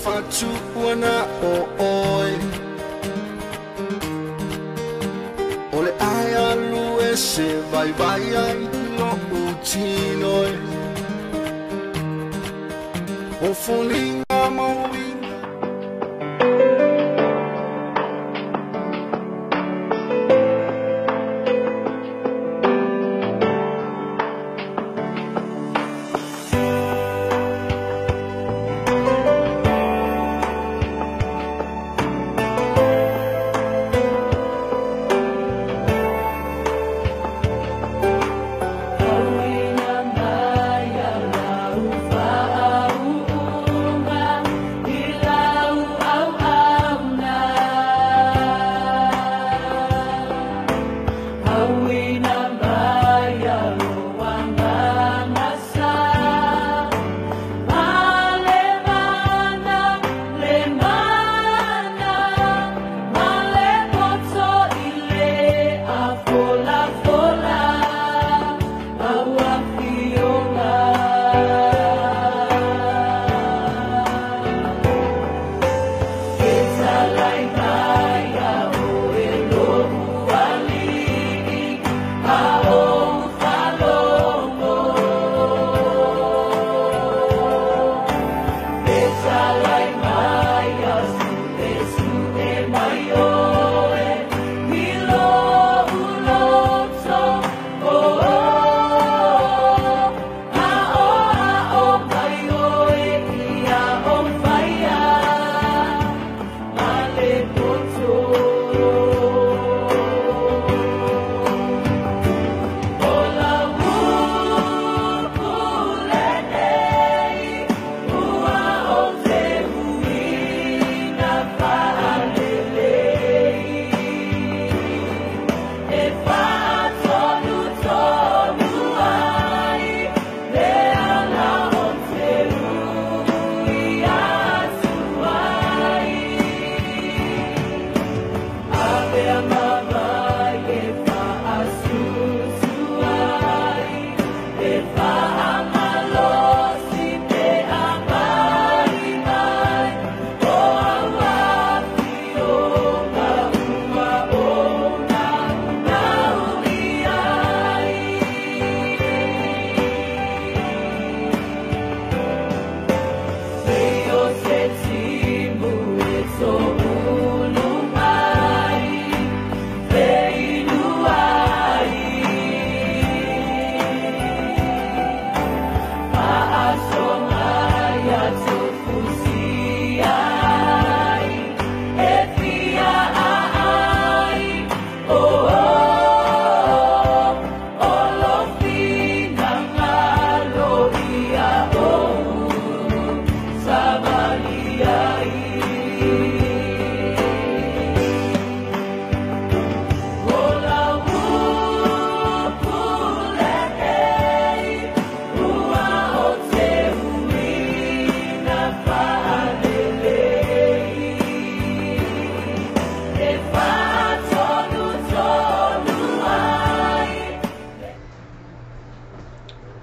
Fatuana o oe O le ai alu e se vai vai ai lo utinoi O folinga mauinga.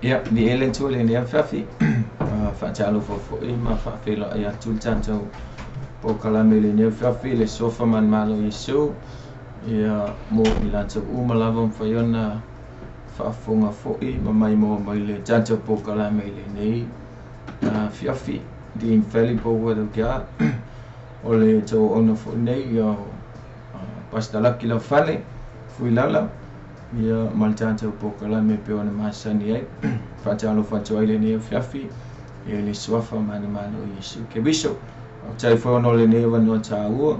Ia, ni ele tu le ni afiafi, faatalofa foi ma faafeiloai atu le tatou polokalame i lenei afiafi i le suafa manumalo o Iesu, ia mo i latou uma lava mafai ona faafofoga foi ma maimoa mai le tatou polokalame i lenei afiafi. The Infallible Word of God, o le tauauauna foi nei ia Pastor Lucky Laufale, Fuilala, ia ma le tatou polokalame e pei ona masani ai. Faatalofa atu ai lenei afiafi ia le suafa manumalo o Iesu Keriso. Faafetai foi ona o lenei avanoa taua,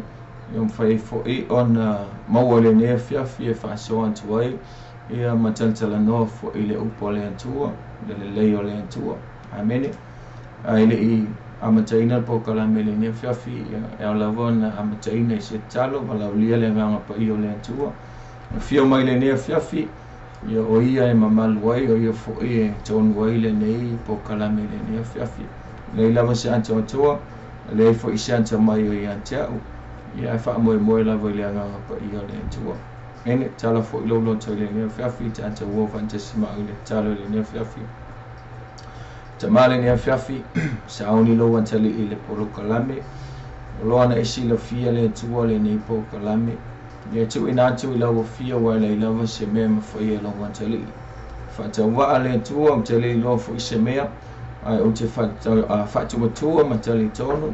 ia mafai ai foi ona maua lenei afiafi e faasoa atu ai, ia ma talatalanoa foi i le upu a le Atua, le lelei o le Atua. Amene. Ae le i amataina le polokalame i lenei afiafi, ia e ao lava ona amataina i se tatalo, valaaulia le agaga paia o le Atua. Afio mai lenei afiafi, ia o ia e mamalu ai, o ia foi e tonu ai lenei polokalame i lenei afiafi. Leai lava se atoatoa, leai foi se ata mai o ia te au, ia e faamoemoe lava i le agaga paia o le Atua. Ene, tala foi lou loto i lenei afiafi, tatou o faatasi ma au i le tatalo i lenei afiafi. Tama lenei afiafi, sauni lou atalii i le polokalame, o loa na e silafia le Atua lenei polokalame, ia tuuina atu i lau afio ua e leai lava se mea e mafaia e lou atalii. Faatauvaa le Atua, ou te le iloa foi se mea, ae ou te faatuatua ma talitonu,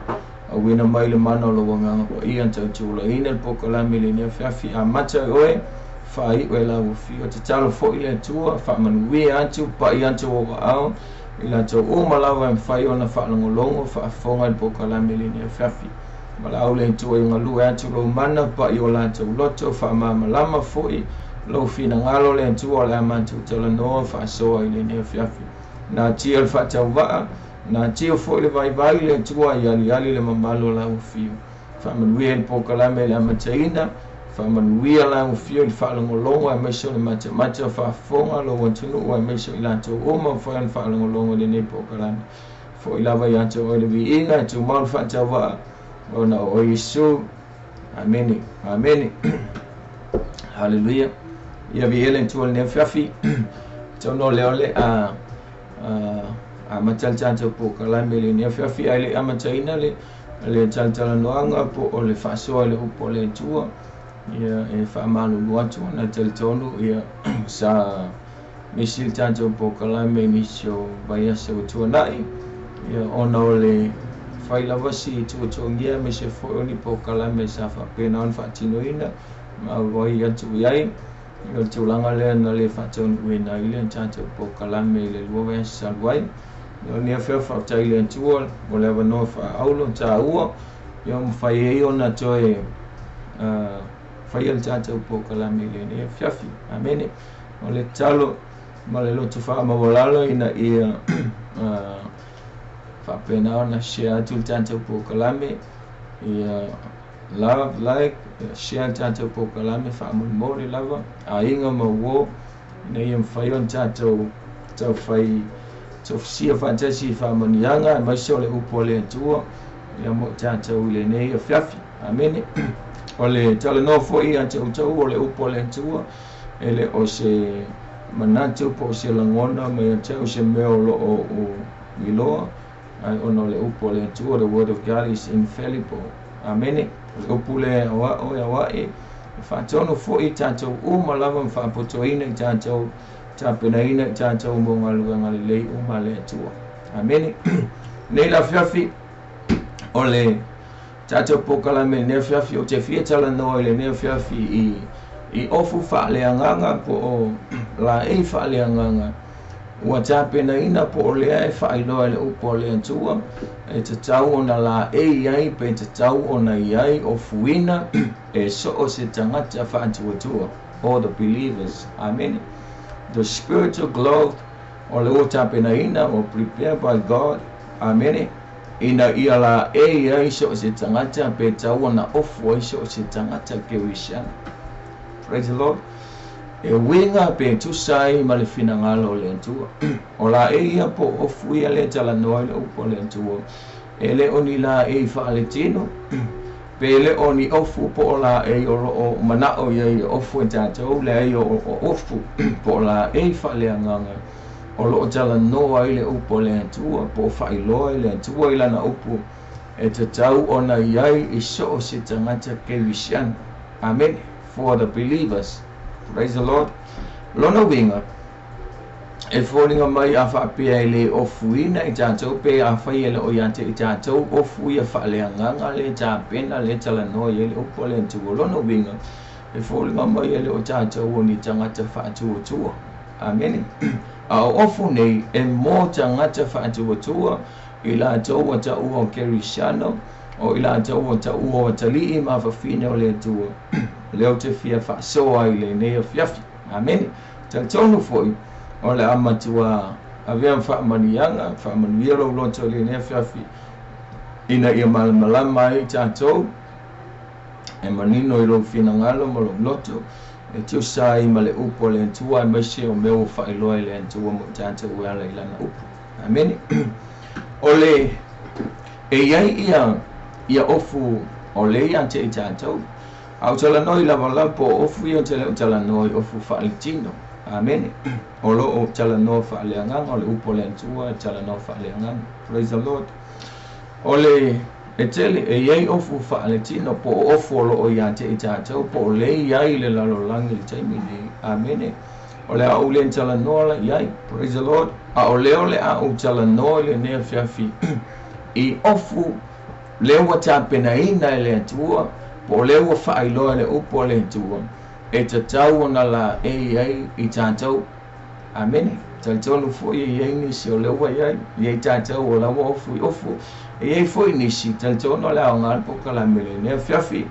auina mai le mana o lou Agaga Paia na tautuulaina le polokalame i lenei afiafi, amata e oe, faaiu e lau afio. Tatalo foi le Atua, faamanuia atu, pai atu ou aao, i latou uma lava e mafai ona faalogologo, faafofoga i le polokalame i lenei afiafi. Valaau le Atua ia galue atu lou mana, pai o latou loto, faamalamalama foi lou finagalo le Atua o le a matou talanoa faasoa i lenei afiafi. Natia le faatauvaa, natia foi le vaivai le Atua i aliali le mamalu o lau afio. Faamanuia i le polokalame i le amataina, faamanuia lau afio i le faalogologo aemaise o le matamata o faafofoga lou atunuu aemaise o i latou uma mafai ona faalogologo i lenei polokalame. Foi lava ia te oe le viiga e tumau le faatauvaa ona o oe Iesu. Amene. Amene. Haleluia. Ia viia le Atua i lenei afiafi. Tonu o lea o le a amata le tatou polokalame i lenei afiafi, ae le i amataina le talatalanoaga po o le faasoa i le upu a le Atua, ia e faamalulu atu ona talitonu ia sa misi le tatou polokalame i nisi o vaiaso ua tuanai, ia ona o le fai lava si tuatuagia aemaise foi o ni polokalame sa faapena ona faatinoina ma auai atu i ai. O le tulaga lea na le faataunuuina ai le tatou polokalame i le 2 vaiaso talu ai. O lenei afiafi faafetai i le Atua mo le avanoa faaaulo taua, ia mafai ai ona toe faia le tatou polokalame i lenei afiafi. Amene. O le tatalo ma le loto faamaualalo ina ia faapena ona share atu le tatou polokalame, ia love, like, share le tatou polokalame faamolemole lava, aiga ma uo, ina ia mafai ona tatou taufai tofusia faatasi i faamanuiaga aemaise o le upu a le Atua ia mo tatou i lenei afiafi. Amene. O le talanoa foi ia te outou o le upu a le Atua, e le o se manatu po o se lagona ma ia te au se mea o loo iloa, ai ona o le upu a le Atua, the word of God is infallible. Amene. O le upu lea e aoao e aoai, e faatonu foi i tatou uma lava ma faapotoina i tatou, tapenaina i tatou mo galuega lelei uma a le Atua. Amene. Nei la afiafi o le tatou polokalame i lenei afiafi, ou te fia talanoa i lenei afiafi i ofu faaleagaga po o laei faaleagaga ua tapenaina po o lea e faailoa i le upu a le Atua e tatau ona laei ai pe tatau ona iai ofuina e so o se tagata faatuatua, all the believers. Amen. The spiritual glove o le ua tapenaina o prepared by God. Amen. Ina ia laei ai so o se tagata pe tatau ona ofu ai so o se tagata kerisiano. Praise the Lord. E uiga pe tusa ai ma le finagalo o le Atua. O laei ia po o ofu ia le talanoa i le upu a le Atua, e le o ni laei faaletino, pe le o ni ofu po o laei o loo manao ia i ofu e tatou, leai o ofu po o laei faaleagaga o loo talanoa ai le upu a le Atua po o faailoa i le Atua i lana upu e tatau ona iai i so o se tagata kerisiano. Amen. For the believers. Praise the Lord. Lona uiga e foliga mai a faapea e le ofuina i tatou pe afai e le o ia te i tatou ofu ia faaleagaga le tapena le talanoa i ai le upu a le Atua. Lona uiga e foliga mai e le o tatou o ni tagata faatuatua. Amene. A o ofu nei e mo tagata faatuatua i latou ua taua o kerisiano, o i latou ua taua o atalii ma fafine o le Atua. Lea ou te fia faasoa ai i lenei afiafi. Amene. Talitonu foi o le a matua avea ma faamanuiaga, faamanuia lou loto i lenei afiafi ina ia malamalama ai tatou, e manino i lou finagalo ma lou loto, e tusa ai ma le upu a le Atua aemaise o mea ua faailoa i le Atua mo tatou e ala i lana upu. Amene. O le e iai ia ofu o le ia te i tatou, a o talanoa i lavalava po o ofu ia o te le o talanoa i ofu faaletino. Amene. O loo talanoa faaleagaga, o le upu a le Atua e talanoa faaleagaga. Praise the Lord. O le e tele e iai ofu faaletino po o ofu o loo ia te i tatou po o le iai le lalolagi i le taimi nei. Amene. O le a ou le talanoa la iai. Praise the Lord. A o lea o le a ou talanoa i lenei afiafi i ofu lea ua tapenaina e le Atua po o lea ua faailoa e le upu a le Atua e tatau ona laei ai i tatou. Amene. Talitonu foi e iai nisi o lea ua iai, e iai tatou o la ua ofu i ofu. E iai foi nisi, talitonu o le aoga le polokalame i lenei afiafi,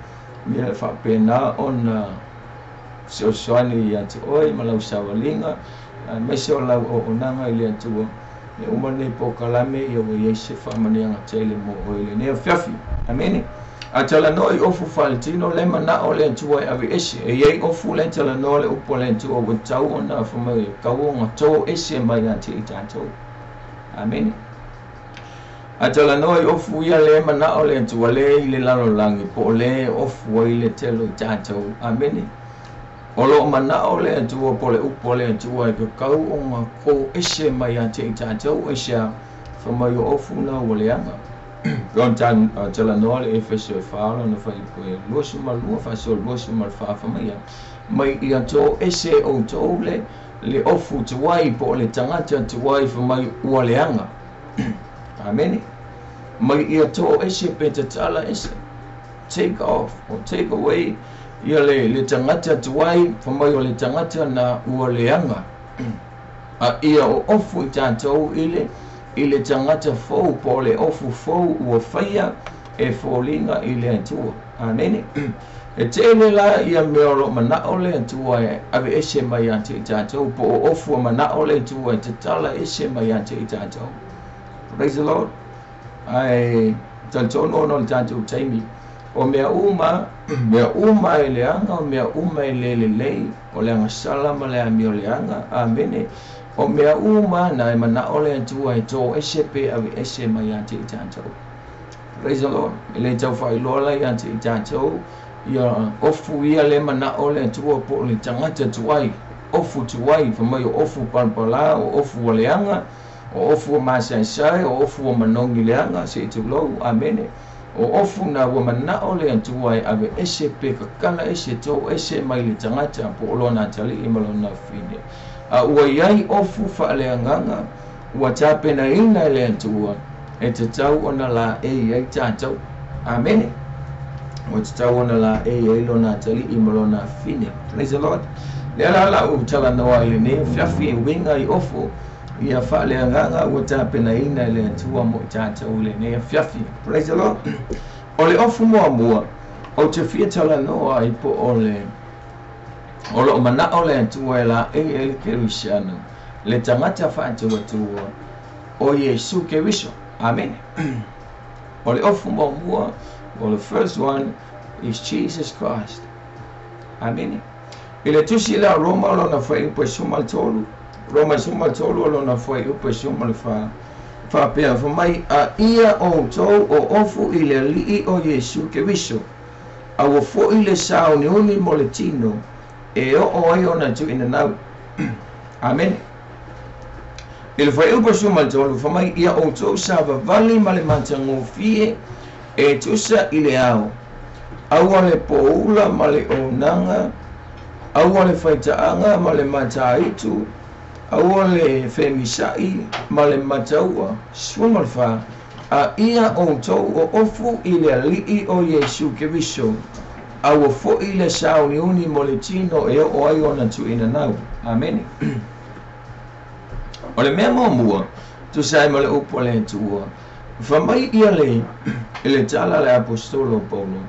ia faapena ona fesoasoani ia te oe ma lau savaliga, aemaise o lau auaunaga i le Atua. Ia uma lenei polokalame, ia ua iai se faamanuiaga tele mo oe i lenei afiafi. Amene. A talanoa i ofu faaletino, le manao o le Atua e aveese. E iai ofu le talanoa le upu a le Atua ua tatau ona fai mai e tatau ona to ese mai ia te i tatou. Amene. A talanoa i ofu ia le manao o le Atua le i le lalolagi po o le ofu ai le tele o i tatou. Amene. O loo manao le Atua po o le upu a le Atua e tatau ona to ese mai ia te i tatou, aisea? Fai mai o ofu na ua leaga. Pei ona talanoa le Efeso e 4 lona fuaiupu e 22 faasolo 24, fai mai ia, mai ia to ese e outou le le ofu tuai po o le tagata tuai, fai mai ua leaga. Amene. Mai ia to ese pe tatala ese. Take off or take away ia le le tagata tuai, fai mai o le tagata na ua leaga. A ia o ofu i tatou i le i le tagata fou po o le ofu fou ua faia e foliga i le Atua. Amene. E tele la ia mea o loo manao le Atua e aveese mai ia te i tatou, po o ofu ua manao le Atua e tatala ese mai ia te i tatou. Praise the Lord. Ae talitonu ona o le tatou taimi, o mea uma, mea uma e leaga, o mea uma e le lelei, o le agasala ma le amioleaga. Amene. O mea uma na e manao le Atua e to ese pe aveese mai ia te i tatou. Praise the Lord. E le tau faailoa la ia te i tatou ia ofu ia le manao le Atua po o le tagata tuai, ofu tuai, fai mai o ofu palapala, o ofu ua leaga, o ofu ua masaesae, o ofu ua manogi leaga, se i tulou. Amene. O ofu na ua manao le Atua e aveese pe kakala ese, to ese mai le tagata po o lona atalii ma lona afafine. A ua iai ofu faaleagaga ua tapenaina e le Atua e tatau ona laei ai tatou. Amene. Ua tatau ona laei ai lona atalii ma lona afafine. Praise the Lord. Lea la lau talanoa i lenei afiafi e uiga i ofu ia faaleagaga ua tapenaina e le Atua mo i tatou i lenei afiafi. Praise the Lord. O le ofu muamua ou te fia talanoa ai po o le o loo manao le Atua e laei ai le Kerisiano, le tagata faatuatua o Iesu Keriso. Amene. O le ofu muamua, well, the first one is Jesus Christ. Amene. I le tusi lea o Roma o lona fuaiupu e 13, Roma 13 o lona fuaiupu e 14, faapea, fai mai, a ia outou o ofu i le Alii o Iesu Keriso, a ua foi le sauniuni mo le tino e oo ai ona tuuina nau. Amene. I le fuaiupu 13, fai mai, ia outou savavali ma le matagofie e tusa i le ao, aua le poula ma le onaga, aua le faitaaga ma le mataitu, aua le femisa'i ma le mataua. 14, a ia outou o ofu i le Alii o Iesu Keriso, a ua foi le sauniuni mo le tino e oo ai ona tuuina nau. Amene. O le mea muamua, tusa ai ma le upu a le Atua, fai mai ia le i le tala a le aposetolo o Paulo,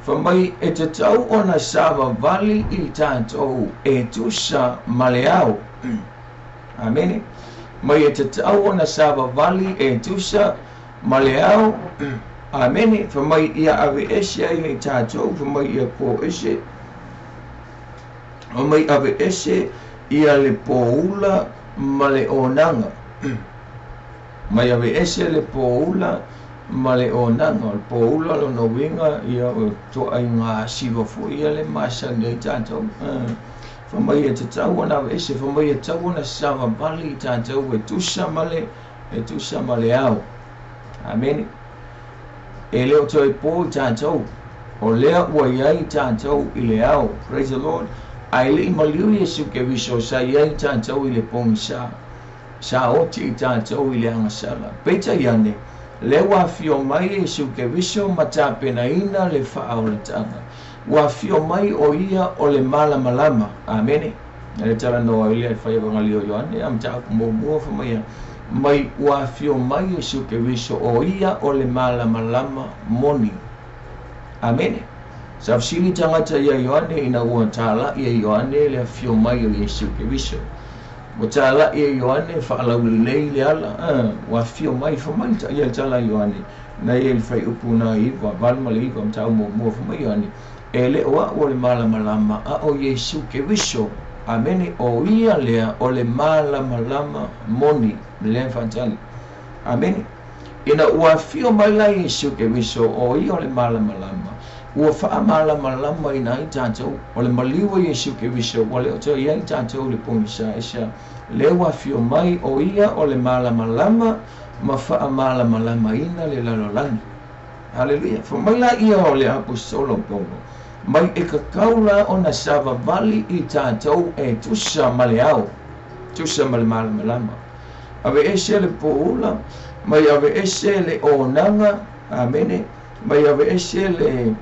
fai mai e tatau ona savavali i tatou e tusa ma le ao. Amene. Mai e tatau ona savavali e tusa ma le ao. Amene. Fai mai ia aveese ai e tatou, fai mai ia toese, fai mai aveese ia le poula ma le onaga. Mai aveese le poula ma le onaga. O le poula lona uiga ia o toaiga siva foi ia le masani ai tatou. Fai mai e tatau ona aveese, fai mai e tatau ona savavali i tatou e tusa ma le, e tusa ma le ao. Amene. E le o toe po i tatou, o lea ua i ai tatou i le ao. Praise the Lord. Ae le i maliu Iesu Keriso, sa i ai tatou i le pogisa. Sa oti i tatou i le agasala. Peitai ane, lea ua afio mai Iesu Keriso ma tapenaina le faaolataga. Ua afio mai o ia o le malamalama. Amene. Le talanoa ai lea i le faiafagalio o Ioane, a mataupu muamua fai mai ia, mai ua afio mai Iesu Keriso o ia o le malamalama moni. Amene. Sa fesili tagata ia Ioane ina ua talai e Ioane le afio mai o Iesu Keriso. Ua talai e Ioane faalaulelei le ala, ua afio mai, fai mai ia le tala a Ioane, na ia i le fuaiupu na 9, 8 ma le 9, mataupu muamua, fai mai Ioane, e le o a'u o le malamalama, a o Iesu Keriso. Amene. O ia lea o le malamalama moni, lea e faatali. Amene. Ina ua afio mai la Iesu Keriso, o ia o le malamalama, ua faamalamalamaina ai tatou. O le maliu o Iesu Keriso, ua le o toe i ai tatou i le pogisa aisea? Lea ua afio mai o ia o le malamalama ma faamalamalamaina le lalolagi. Haleluia! Fai mai la ia o le Aposetolo Paulo, mai e kakau la ona savavali i tatou e tusa ma le ao, tusa ma le malamalama. Aveese le poula, mai aveese le onaga, amene, mai aveese le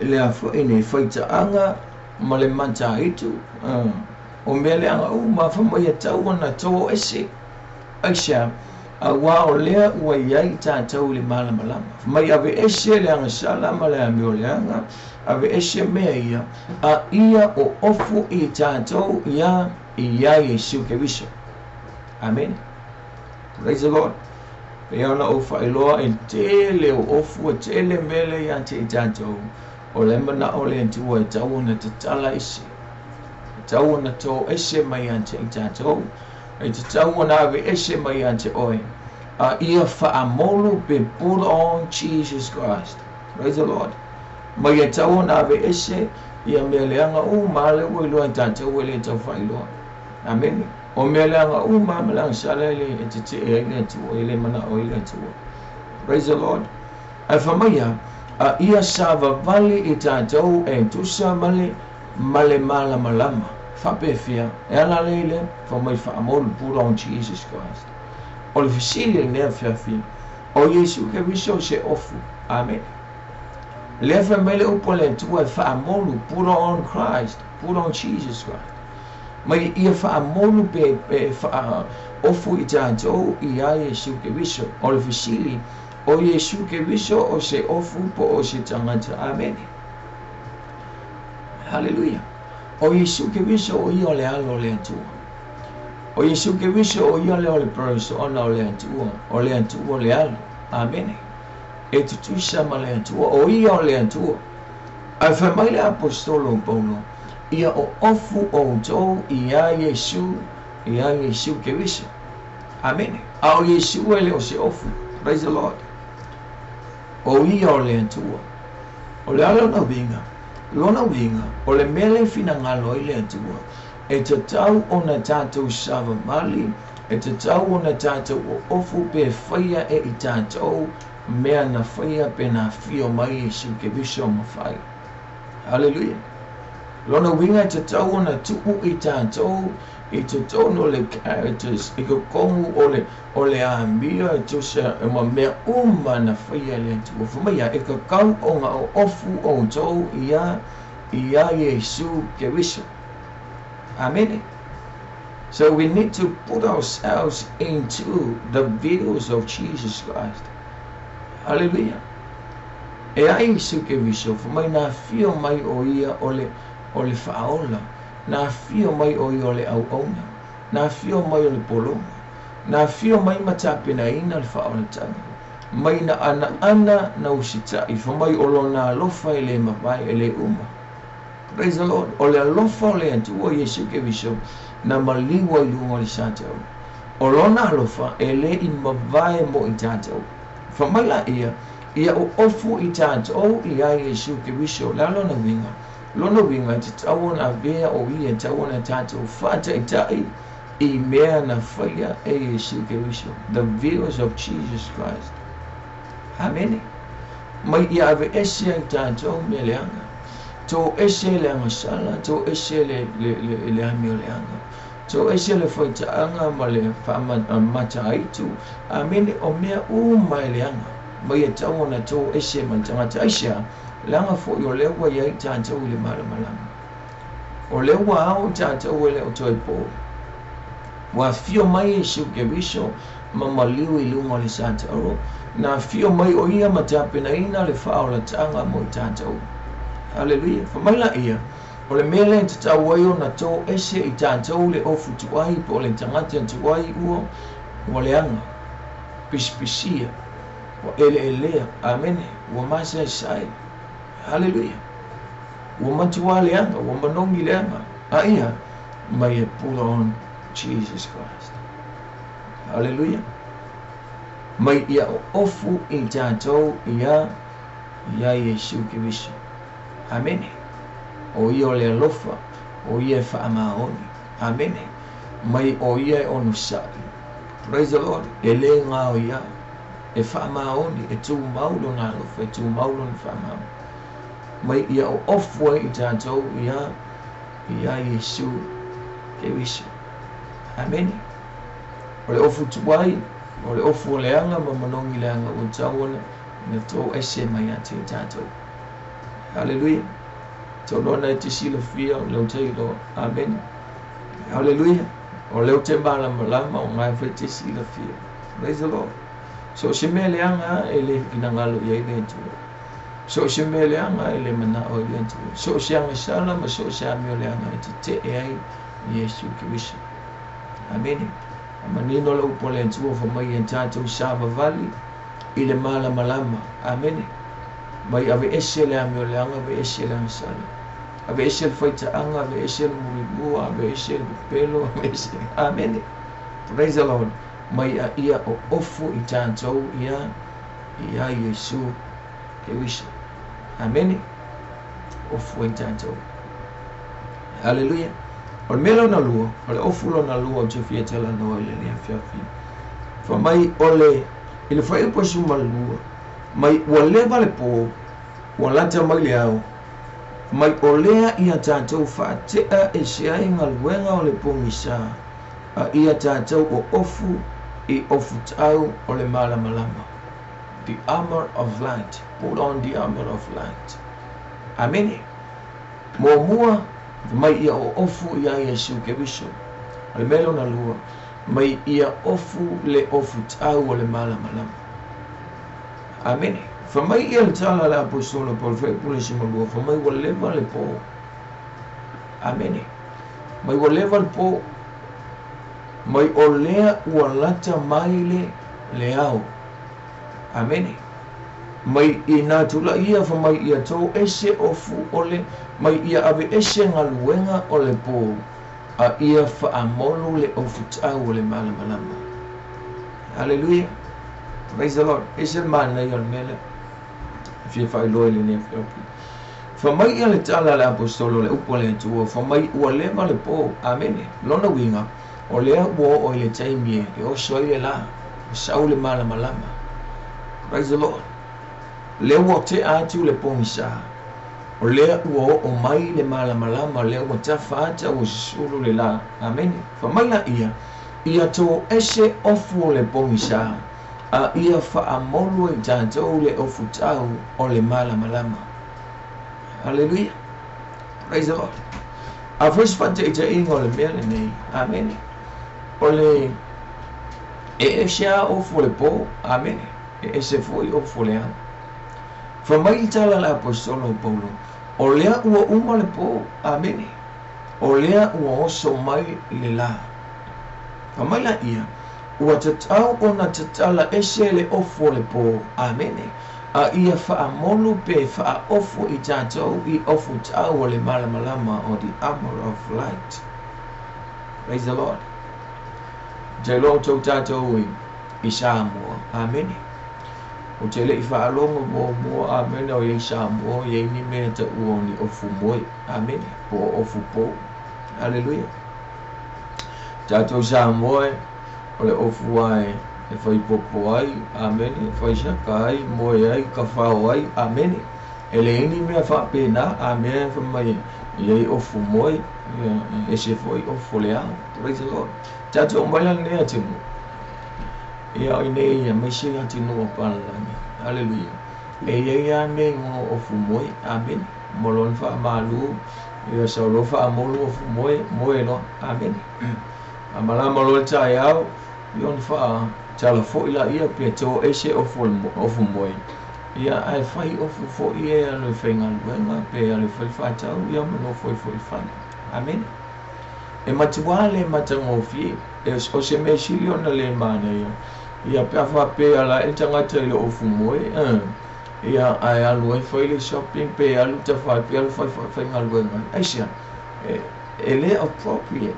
le a foi nei faitaaga ma le mataitu, o mea leaga uma, fai mai e tau ona to ese. Aisea? Auā o lea ua i ai tatou i le malamalama. Fai mai aveese le agasala ma le amioleaga, aveese mea ia, a ia o ofu i tatou ia i ai Iesu Keriso. Amene. Praise the Lord. Pei ona ou faailoa i le tele o ofu e tele mea lea ia te i tatou, o le manao o le Atua e tau ona tatala ese, e tau ona tō ese mai ia te i tatou, e tatau ona aveese mai ia te oe, a ia faamolu pe put on Jesus Christ. Praise the Lord. Mai e tau ona aveese ia mea leaga uma a lea ua iloa e tatou e le tau faailoa. Amene. O mea leaga uma ma le agasala e le e tetee ai le Atua, e le manao ai le Atua. Praise the Lord. Ae fai mai ia, a ia savavali i tatou e tusa ma le, ma le malamalama. Faapefea, e ala lea i lea, fai mai faamolu, put on Jesus Christ. O le fesili i lenei afiafi, o Iesu Keriso se ofu. Amene. Lea fai mai le upu a le Atua e faamolu, put on Christ, put on Jesus Christ. Mai ia faamolu pe, pe faaofu i tatou i a Iesu Keriso. O le fesili, o Iesu Keriso o se ofu po o se tagata? Amene. Haleluia. O Iesu Keriso o ia o le Alo o le Atua. O Iesu Keriso o ia lea o le Persona o le Atua, o le Atua le Alo. Amene. E tutusa ma le Atua, o ia o le Atua. Ae fai mai le Aposetolo o Paulo, Ia oofu outou iā Iesu, iā Iesu Keriso. Amene. A o Iesu e le o se ofu. Praise the Lord. O ia o le Atua. O le a lona uiga? Lona uiga, o le mea lea e finagalo ai le Atua, e tatau ona tatou savavali, e tatau ona tatou oofu pe faia e i tatou mea na faia pe na afio mai Iesu Keriso ma fai. Haleluia! Lona uiga e tatau ona tuu i tatou i totonu o le characters, i totonu o le, o le amio e tusa ma mea uma na faia e le Atua. Fai mai ia, e tatau ona oofu outou ia, ia Iesu Keriso. Amene. So we need to put ourselves into the views of Jesus Christ. Haleluia! E ai Iesu Keriso, fai mai na afio mai o ia o le, o le faaola, na afio mai o ia o le auauna, na afio mai o le pologa, na afio mai ma tapenaina le faaolataga, mai na anaana na usitai, fai mai o lona alofa e le mavae, e le uma. Praise the Lord. O le alofa o le Atua Iesu Keriso na maliu ai luga o le satau. O lona alofa e le i mavae mo i tatou. Fai mai la ia, Ia oofu i tatou i a Iesu Keriso. O le a lona uiga? Lona uiga, e tatau ona avea o Ia, e tatau ona tatou faataitai i mea na faia e Iesu Keriso. The views of Jesus Christ. Amene. Mai ia aveese ai tatou mea leaga. Toese le agasala, toese le, le, le, le amio leaga. Toese le faitaaga ma le faamataitu. Amene, o mea uma e leaga. Mai e tatau ona toese ma le tagata. Aisea? Leaga foi o lea ua i ai tatou i le malamalama. O lea ua ao tatou e le o toe po. Ua afio mai Iesu Keriso ma maliu i luga o le satauro. Na afio mai o ia ma tapenaina le faaolataga mo i tatou. Haleluia. Fai mai laia, o le mea lea e tatau ai ona toese i tatou le ofu tuai po o le tagata tuai ua ua leaga, pisipisia, ua eleelea, amene, ua masaesae. Haleluia. Ua matua leaga, ua manogi leaga. A ia, mai e put on Jesus Christ. Haleluia. Mai ia ofu i tatou ia ia Iesu Keriso. Amene. O ia o le alofa, o ia e faamaoni. Amene. Mai o ia e onosai. Praise the Lord. E le gao ia. E faamaoni, e tumau lona alofa, e tumau lona faamaoni. Mai ia oofu ai i tatou ia ia Iesu Keriso. Amene. O le ofu tuai, o le ofu o leaga ma manogi leaga ua tatau ona na toese mai ia te i tatou. Haleluia. Tauloa e te silafia o lea ou te iloa. Amene. Haleluia. O lea ou te malamalama o ngae foi te silafia. Praise the Lord. So se mea leaga e le finagalo i ai le Atua. So se mea leaga e le manao i le Atua. So se agasala ma so se amio leaga e tetee ai Iesu Keriso. Amene. Manino le upu a le Atua fai mai ia tatou savavali i le malamalama. Amene. Mai aveese le amio leaga, aveese le agasala. Aveese le faitaaga, aveese le mulimua, aveese le pepelo, aveese. Amene. Praise the Lord. Mai a ia oofu i tatou ia ia Iesu Keriso. Amene. Ofu ai tatou. Haleluia. O le mea lona lua, o le ofu lona lua ou te fia talanoa i lenei afiafi. Fai mai o le, i le fuaiupu 12, mai ua leva le po, ua lata mai le ao, mai o lea ia tatou faatea ese ai galuega o le pogisa, a ia tatou oofu i ofutau o le malamalama. The armor of light. Put on the armor of light. Amene. Muamua, mai ia oofu ia Iesu Keriso. O le mea lona lua, mai ia ofu le ofutau o le malamalama. Amene. Fai mai ia le tala a le apostola Paulo fuaiupu 12, fai mai ua leva le po. Amene. Mai ua leva le po, mai o lea ua lata mai le le ao. Amene. Mai i nā tulaʻi ia fai mai ia toese ofu o le, mai ia aveese galuega o le po, a ia faamolu le ofutau o le malamalama. Haleluia. Praise the Lord. Ese le manaia o le mea lea. Fia faailoa i lenei afiafi. Fai mai ia le tala a le apostola, le upu a le Atua, fai mai ua leva le po. Amene. Lona uiga, o lea ua oo i le taimi e oso ai le la, ua sau le malamalama. Praise the Lord. Lea ua tea atu le pogisa. O lea ua oo mai le malamalama, lea ua tafa ata ua susulu le la. Amene. Fai mai laia, ia toese ofu o le pogisa, a ia faamolu ai tatou le ofutau o le malamalama. Haleluia. Praise the Lord. A foi se faataitaiga o le mea lenei. Amene. O le e ese a ofu o le po. Amene. E ese foi ofu o le ao. Fai mai le tala a le apostola o Paulo, o lea ua uma le po. Amene. O lea ua oso mai le la. Fai mai laia, ua tatau ona tatala ese le ofu o le po. Amene. A ia faamolu pe faaofu i tatou i ofutau o le malamalama o the armor of light. Praise the Lord. Te iloa outou tatou i Samoa. Amene. Ou te le i faalogo muamua, amene, o iai Samoa, o iai ni mea taua o ni ofu moe, amene, po o ofu pou. Haleluia. Tatou Samoa, o le ofu lava e fai popo ai, amene, fai saka ai, moe ai, kafao ai, amene. E leai ni mea faapena, a mea e fai mai e i ai ofu moe, ia, e ese foi ofu o le ao. Praise the Lord. Tatou mai la lenei atunuu. Ia, o inei aemaise atunuu o palalagi. Haleluia. E i ai lava mea igoa o ofu moe, amene. Ma lona faamalu, ia sau loa faamolu ofu moe, moe loa, amene. A malama loa le taeao, ia ona faatala foi laia pe to ese ofu ofu moe. Ia, ae fai ofu foi e alu e faigaluega pe alu e fai le faatau, ia ma nofo ai foi i le fale. Amene. E matua le matagofie, e o se mea sili ona le manaia, ia pe a faapea ala ai le tagata i le ofu moe, ia ae alu ai fai le shopping pe alu tafa ai pe alu fai faigaluega ai. Aisea? E, e le appropriate.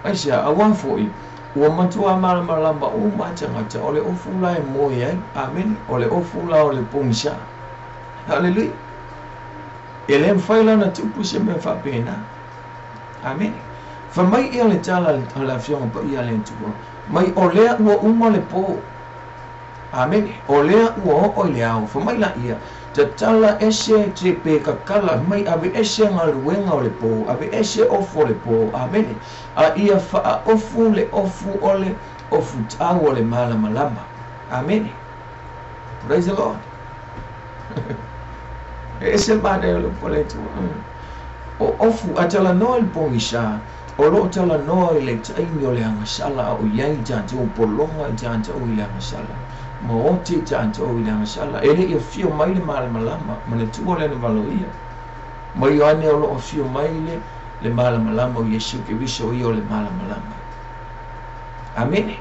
Aisea? Auā foi, ua matua malamalama uma lava tagata o le ofu la e moe ai. Amene. O le ofu la o le pogisa. Haleluia. E le mafai la ona tupu se mea faapena. Amene. Fai mai ia le tala a le Afioga Paia a le Atua, mai o lea ua uma le po. Amene. O lea ua oo i le ao. Fai mai laia, tatala ese te pe kakala mai ave ese galuega o le po, ave ese ofu o le po. Amene. A ia faaofu le ofu o le ofu tau o le malamalama. Amene. Praise the Lord. E ese le manaia o le upu a le Atua. O ofu, a talanoa i le pogisa, o lo o talanoa i le taimi o le agasala a o i ai tatou pologa i tatou i le agasala, ma oti tatou i le agasala. E le i afio mai le malamalama, manatua lea na valoia. Ma Ioane o lo o afio mai le, le malamalama o Iesu Keriso ia o le malamalama. Amene.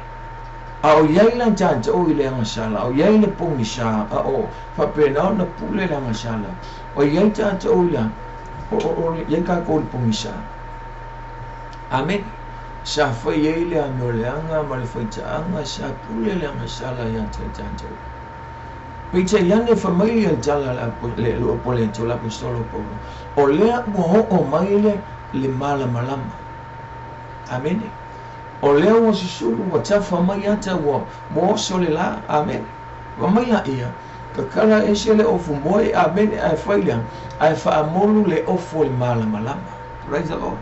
A o i ai la tatou i le agasala, a o i ai le pogisa, a o faapena ona pule le agasala, o i ai tatou i le, o, o, o i ai kākou i le pogisa. Amene. Sa fai ai le amioleaga ma le faitaaga, sa pule le agasala iā te tatou. Peitai ane, fai mai le tala a le le Aposetolo o Paulo, o lea ua oo mai le, le malamalama. Amene. O lea ua susulu, ua tafa mai ata, ua oso le lā. Amene. Fai mai laia, Kakala ese le ofu moe, amene, ae fai lea, ae faamolu le ofu o le malamalama. Praise the Lord.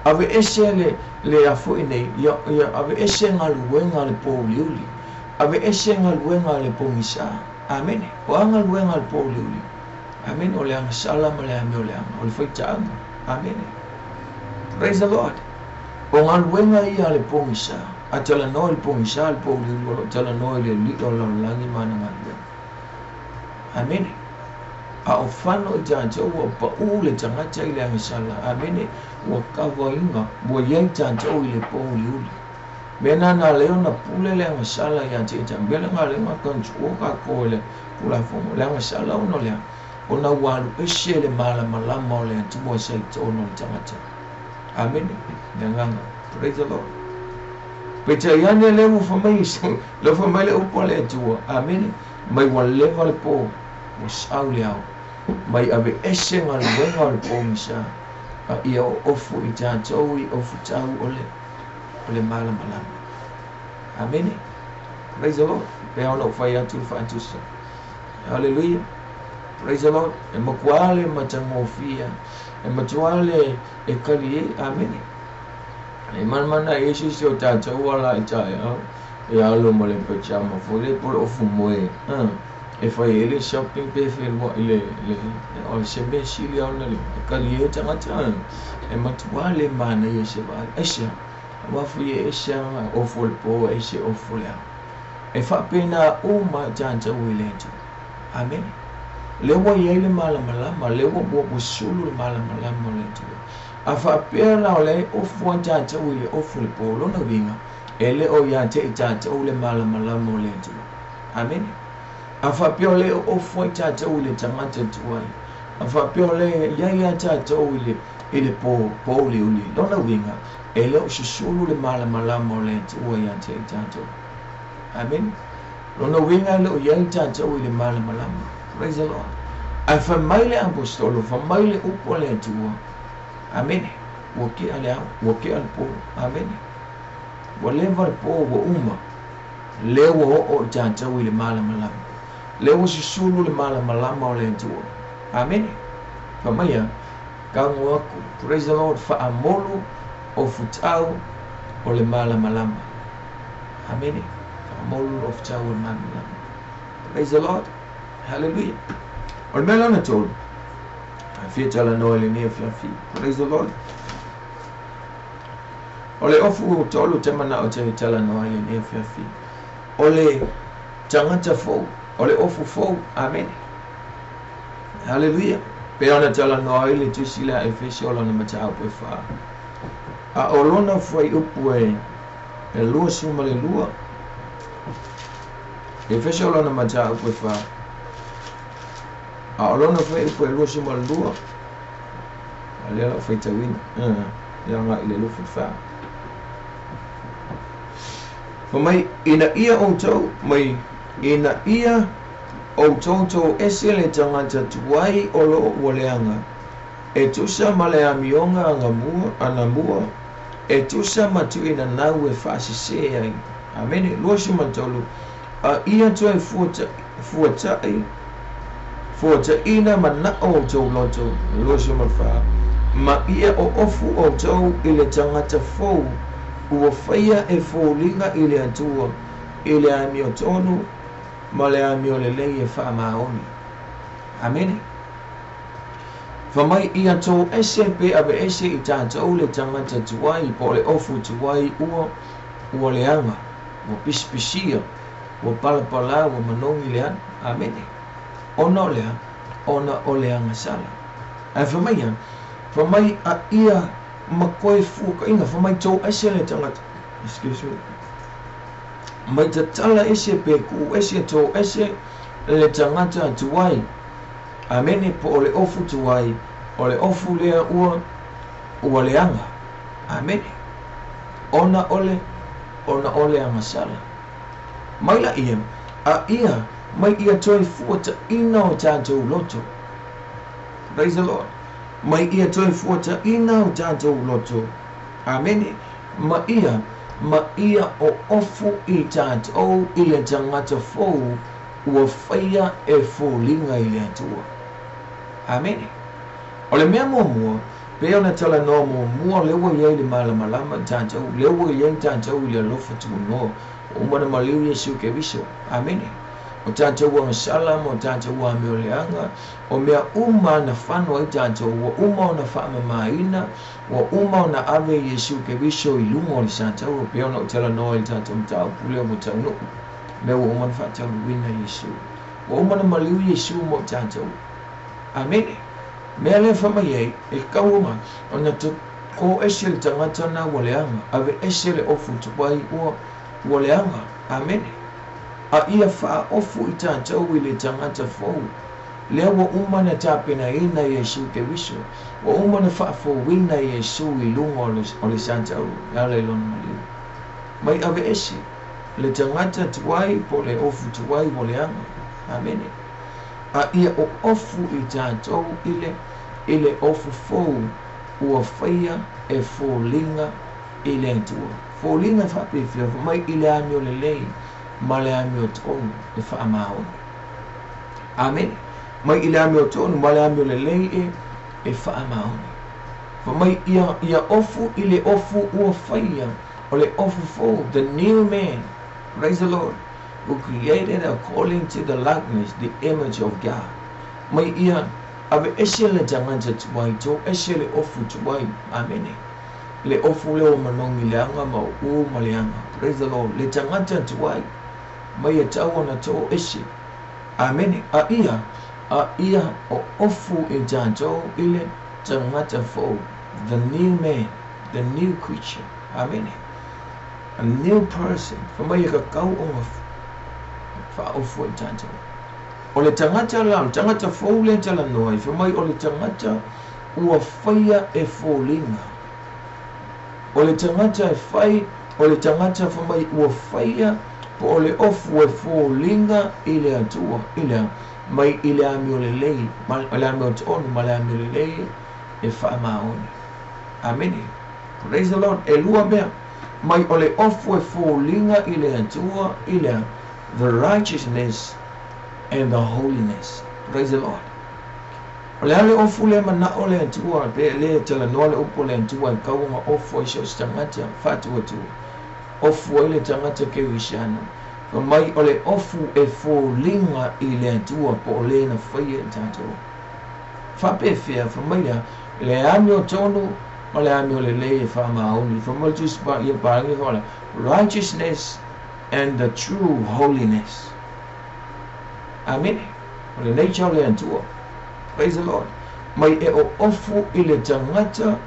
Ave ese le, le a foi nei, ia, ia ave ese galuega a le pōuliuli. Ave ese galuega a le pogisa. Amene. O a galuega a le pōuliuli? Amene. O le agasala ma le amioleaga, o le faitaaga. Amene. Praise the Lord. O galuega ia a le pogisa, a talanoa i le pogisa le pouliuli o lo o talanoa i le alii o le lalolagi ma ana galuega. Amene. A o fano i tatou ua paʻū le tagata i le agasala. Amene. Ua kavaina, ua i ai tatou i le pouliuli. Mea na na lea ona pule le agasala ia te i mea le galuega control kākou e le Tulafono. Le agasala ona o le a? Ona ua alu ese le malamalama o le Atua sa i totonu o le tagata. Amene. Le agaga. Praise the Lord. Peitai ane lea ua fai mai, lea ua fai mai le upu a le Atua. Amene. Mai ua leva le po, ua sau le ao. Mai aveese galuega o le pogisa, a ia oofu i tatou i ofutau o le, o le malamalama. Amene. Praise the Lord. Pei ona ou fai atu le faatusa. Hallelujah. Praise the Lord. E matua le matagofie, e matua le e kali ai. Amene. E manamana ai se isi o tatou ala i taeao e alo ma le pajama foi le po o le ofu moe e fai ai le shopping pe feluai le le o se mea sili ona le e kali ai tagata e matua le manaia se vaai. Aisea? Aua foi e ese lava ofu o le po ese ofu o le ao. E faapena uma tatou i le Atua. Amene. Lea ua i ai le malamalama, lea ua ua sulu le malamalama o le Atua. A faapea la o lea e ofu lava tatou i le ofu o le po, lona uiga, e le o ia te i tatou le malamalama o le Atua. Amene. A faapea o lea e ofu ai tatou i le tagata tuai, a faapea o lea e i ai lava tatou i le, i le po, pouliuli, lona uiga, e le o susulu le malamalama o le Atua ia te i tatou. Amene. Lona uiga e le o i ai tatou i le malamalama. Praise the Lord. Ae fai mai le Aposetolo, fai mai le upu a le Atua. Amene. Ua tea le ao, ua tea le po. Amene. Ua leva le po ua uma. Lea ua oo i tatou i le malamalama. Lea ua susulu le malamalama o le Atua. Amene. Fai mai a, tago aku. Praise the Lord. Faamolu ofutau o le malamalama. Amene. Faamolu ofutau o le malamalama. Praise the Lord. Hallelujah. O le mea lona tolu, e fia talanoa i lenei afiafi. Praise the Lord. O le ofu tolu te manao te talanoa i lenei afiafi. O le tagata fou, o le ofu fou. Amene. Hallelujah. Pe ona talanoa ai le tusi lea Efeso o lona mataupu e 4. A o lona fuaiupu e 22. Efeso o lona mataupu e 4. A o lona fuaiupu e 22. A lea lau faitauina. Ia agai i le 24. Fai mai, ina ia outou mai, ina ia outou toese le tagata tuai o loo ua leaga, e tusa ma le amioga anamua, e tusa ma tuuina nau e faasese ai. Amene. 23. A ia toe fuataʻi fuataʻina manaʻo o outou loto. 24. Ma ia oofu outou i le tagata fou ua faia e foliga i le Atua i le amiotonu ma le amiolelei e faamaoni. Amene. Fai mai ia toese pe aveese i tatou le tagata tuai po o le ofu tuai ua leaga, ua pisipisia, ua palapalā, ua manogi le ana. Amene. Ona o lea, ona o le agasala. Ae fai mai ia, fai mai a ia ma koe fuakaiga, fai mai toese le tagata, excuse me, mai tatala ese pe kuu ese toese le tagata tuai. Amene. Po o le ofu tuai, o le ofu lea ua leaga. Amene. Ona o le agasala. Mai la ia, a ia, mai ia toe fuataʻina o tatou loto. Praise the Lord. Mai ia toe fuataʻina o tatou loto. Amene. Ma ia oofu i tatou i le tagata fou ua faia e foliga i le Atua. Amene. O le mea muamua, pe ona talanoa muamua, lea ua i ai le malamalama i tatou, lea ua i ai tatou i le alofa tuanoa, ua uma na maliu Iesu Keriso. Amene. O tatou agasala ma o tatou amioleaga, o mea uma na fano ai tatou, ua uma ona faamamaina, ua uma ona ave Iesu Keriso i luga o le sataua, pe ona o talanoa i le tatou mataupu lea ua taunuu. Mea ua uma na faataunuuina Iesu. Ua uma na maliu Iesu mo tatou. Amene. Mea lea fai mai ai, e tatau ona toese le tagata na ua leaga, aveese le ofu tuai ua leaga. Amene. A ia faaofu i tatou i le tagata fou. Lea ua uma na tapenaina Iesu Keriso. Ua uma na faafouina Iesu i luga o le sataua, e ala i lona maliu. Mai aveese le tagata tuai po le ofu tuai ua leaga. Amene. A ia oofu i tatou i le ofu fou ua faia e foliga i le Atua. Foliga e faapefea? Mai i le amiolelei ma le amiotonu e faamaoni. Amene. Mai i le amiotonu ma le amiolelei e faamaoni. Fai mai ia ofu i le ofu ua faia, o le ofu fou, the new man, praise the Lord, who created according to the likeness, the image of God. Mai ia aveese le tagata tuai, toese le ofu tuai. Amene. Le ofu lea ua manogi leaga ma uu ma leaga. Praise the Lord. Le tagata tuai, mai e tatau ona toese. Amene. A ia oofu i tatou i le tagata fou, the new man, the new creature. Amene. A new person. Fai mai e tatau ona faaofu ai tatou. O le tagata la, o le tagata fou lea talanoa ai, fai mai o le tagata ua faia e foliga. O le tagata e fai, o le tagata fai mai ua faia Po o le ofu e foliga i le Atua i le mai i le amiolelei ma le amiotonu ma le amiolelei e faamaoni. Amene. Praise the Lord. E lua mea. Mai o le ofu e foliga i le Atua i le the righteousness and the holiness. Praise the Lord. O le a le ofu lea manao le Atua pe le talanoa le upu o le Atua e tau ona ofu ai so o se tagata faatuatua. Ofu ai le tagata kerisiano. Fai mai o le ofu e foliga i le Atua po o le na faia i tatou. Faapefea, fai mai lea, le amiotonu ma le amiolelei e faamaoni. Fai mai le Tusi Paia Papalagi fai mai, righteousness and the true holiness. Amene. O le nature o le Atua. Praise the Lord. Mai e oofu i le tagata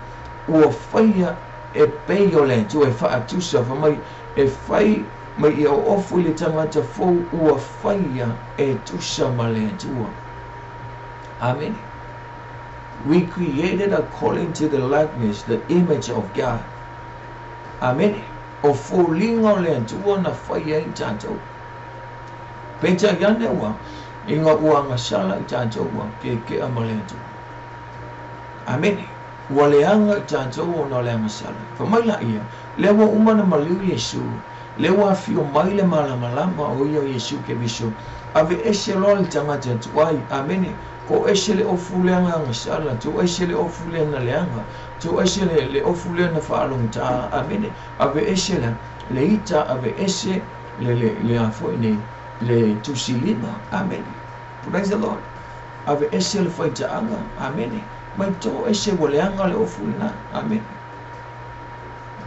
ua faia e pei o le Atua e faatusa fai mai e fai mai e oofu i le tagata fou ua faia e tusa ma le Atua. Amene. We created according to the likeness, the image of God. Amene. O foliga o le Atua na faia ai tatou. Peitai ane ua ina ua agasala i tatou ua kekea ma le Atua. Amene. Ua leaga i tatou ona o le agasala. Fai mai laia, lea ua uma ona maliu Iesu, lea ua afio mai le malamalama o ia o Iesu Keriso, aveese loa le tagata tuai. Amene. Toese le ofu lea na agasala, toese le ofu lea na leaga, toese le, le ofu lea na faalogotā. Amene. Aveese le, le ita, aveese le, le, le a foi nei, le tusilima. Amene. Praise the Lord. Aveese le faitaaga. Amene. Mai toese ua leaga le ofu lena. Amene.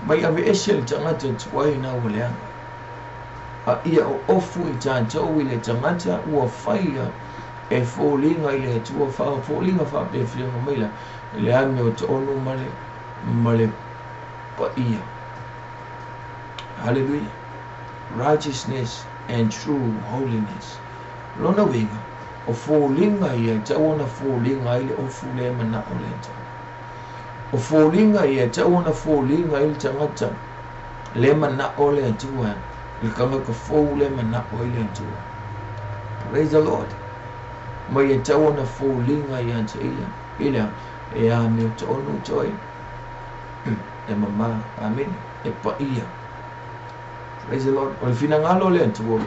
Mai aveese le tagata tuai na ua leaga. A ia oofu i tatou i le tagata ua faia e foliga i le Atua, foliga faapefea mai la le amiotonu ma le ma le paia. Hallelujah. Righteousness and true holiness. Lona uiga, o foliga ia e tatau ona foliga ai le ofu lea e manao le Atua. O foliga ia e tatau ona foliga ai le tagata le manao le Atua, le tagata fou le manao ai le Atua. Praise the Lord. Mai e tatau ona foliga ia te ia i le e amiotonu toe e mama. Amene. E paia. Praise the Lord. O le finagalo o le Atua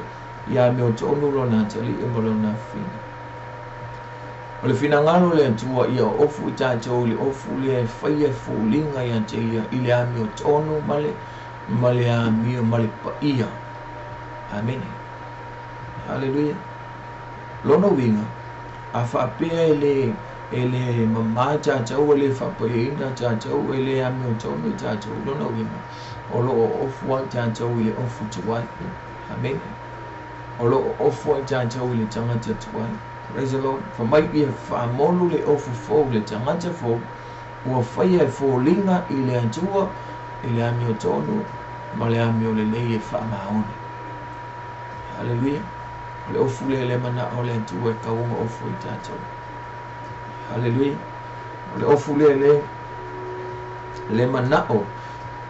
ia amiotonu lona atalii ma lona afafine. O le finagalo o le Atua ia ofu i tatou i le ofu lea e faia e foliga ia te ia i le amiotonu ma le ma le amio ma le paia. Amene. Haleluia. Lona uiga, a faapea e le e le mama tatou, e le faapaiaina tatou, e le amiotonu i tatou, lona uiga, o lo o ofu ai tatou i le ofu tuai. Amene. O lo o ofu ai tatou i le tagata tuai. Praise the Lord. Fai mai ia faamolu le ofu fou, le tagata fou, ua faia e foliga i le Atua, i le amiotonu ma le amiolelei e faamaoni. Haleluia. O le ofu lea le manao o le Atua e tau ona ofu ai tatou. Haleluia. O le ofu lea le le manao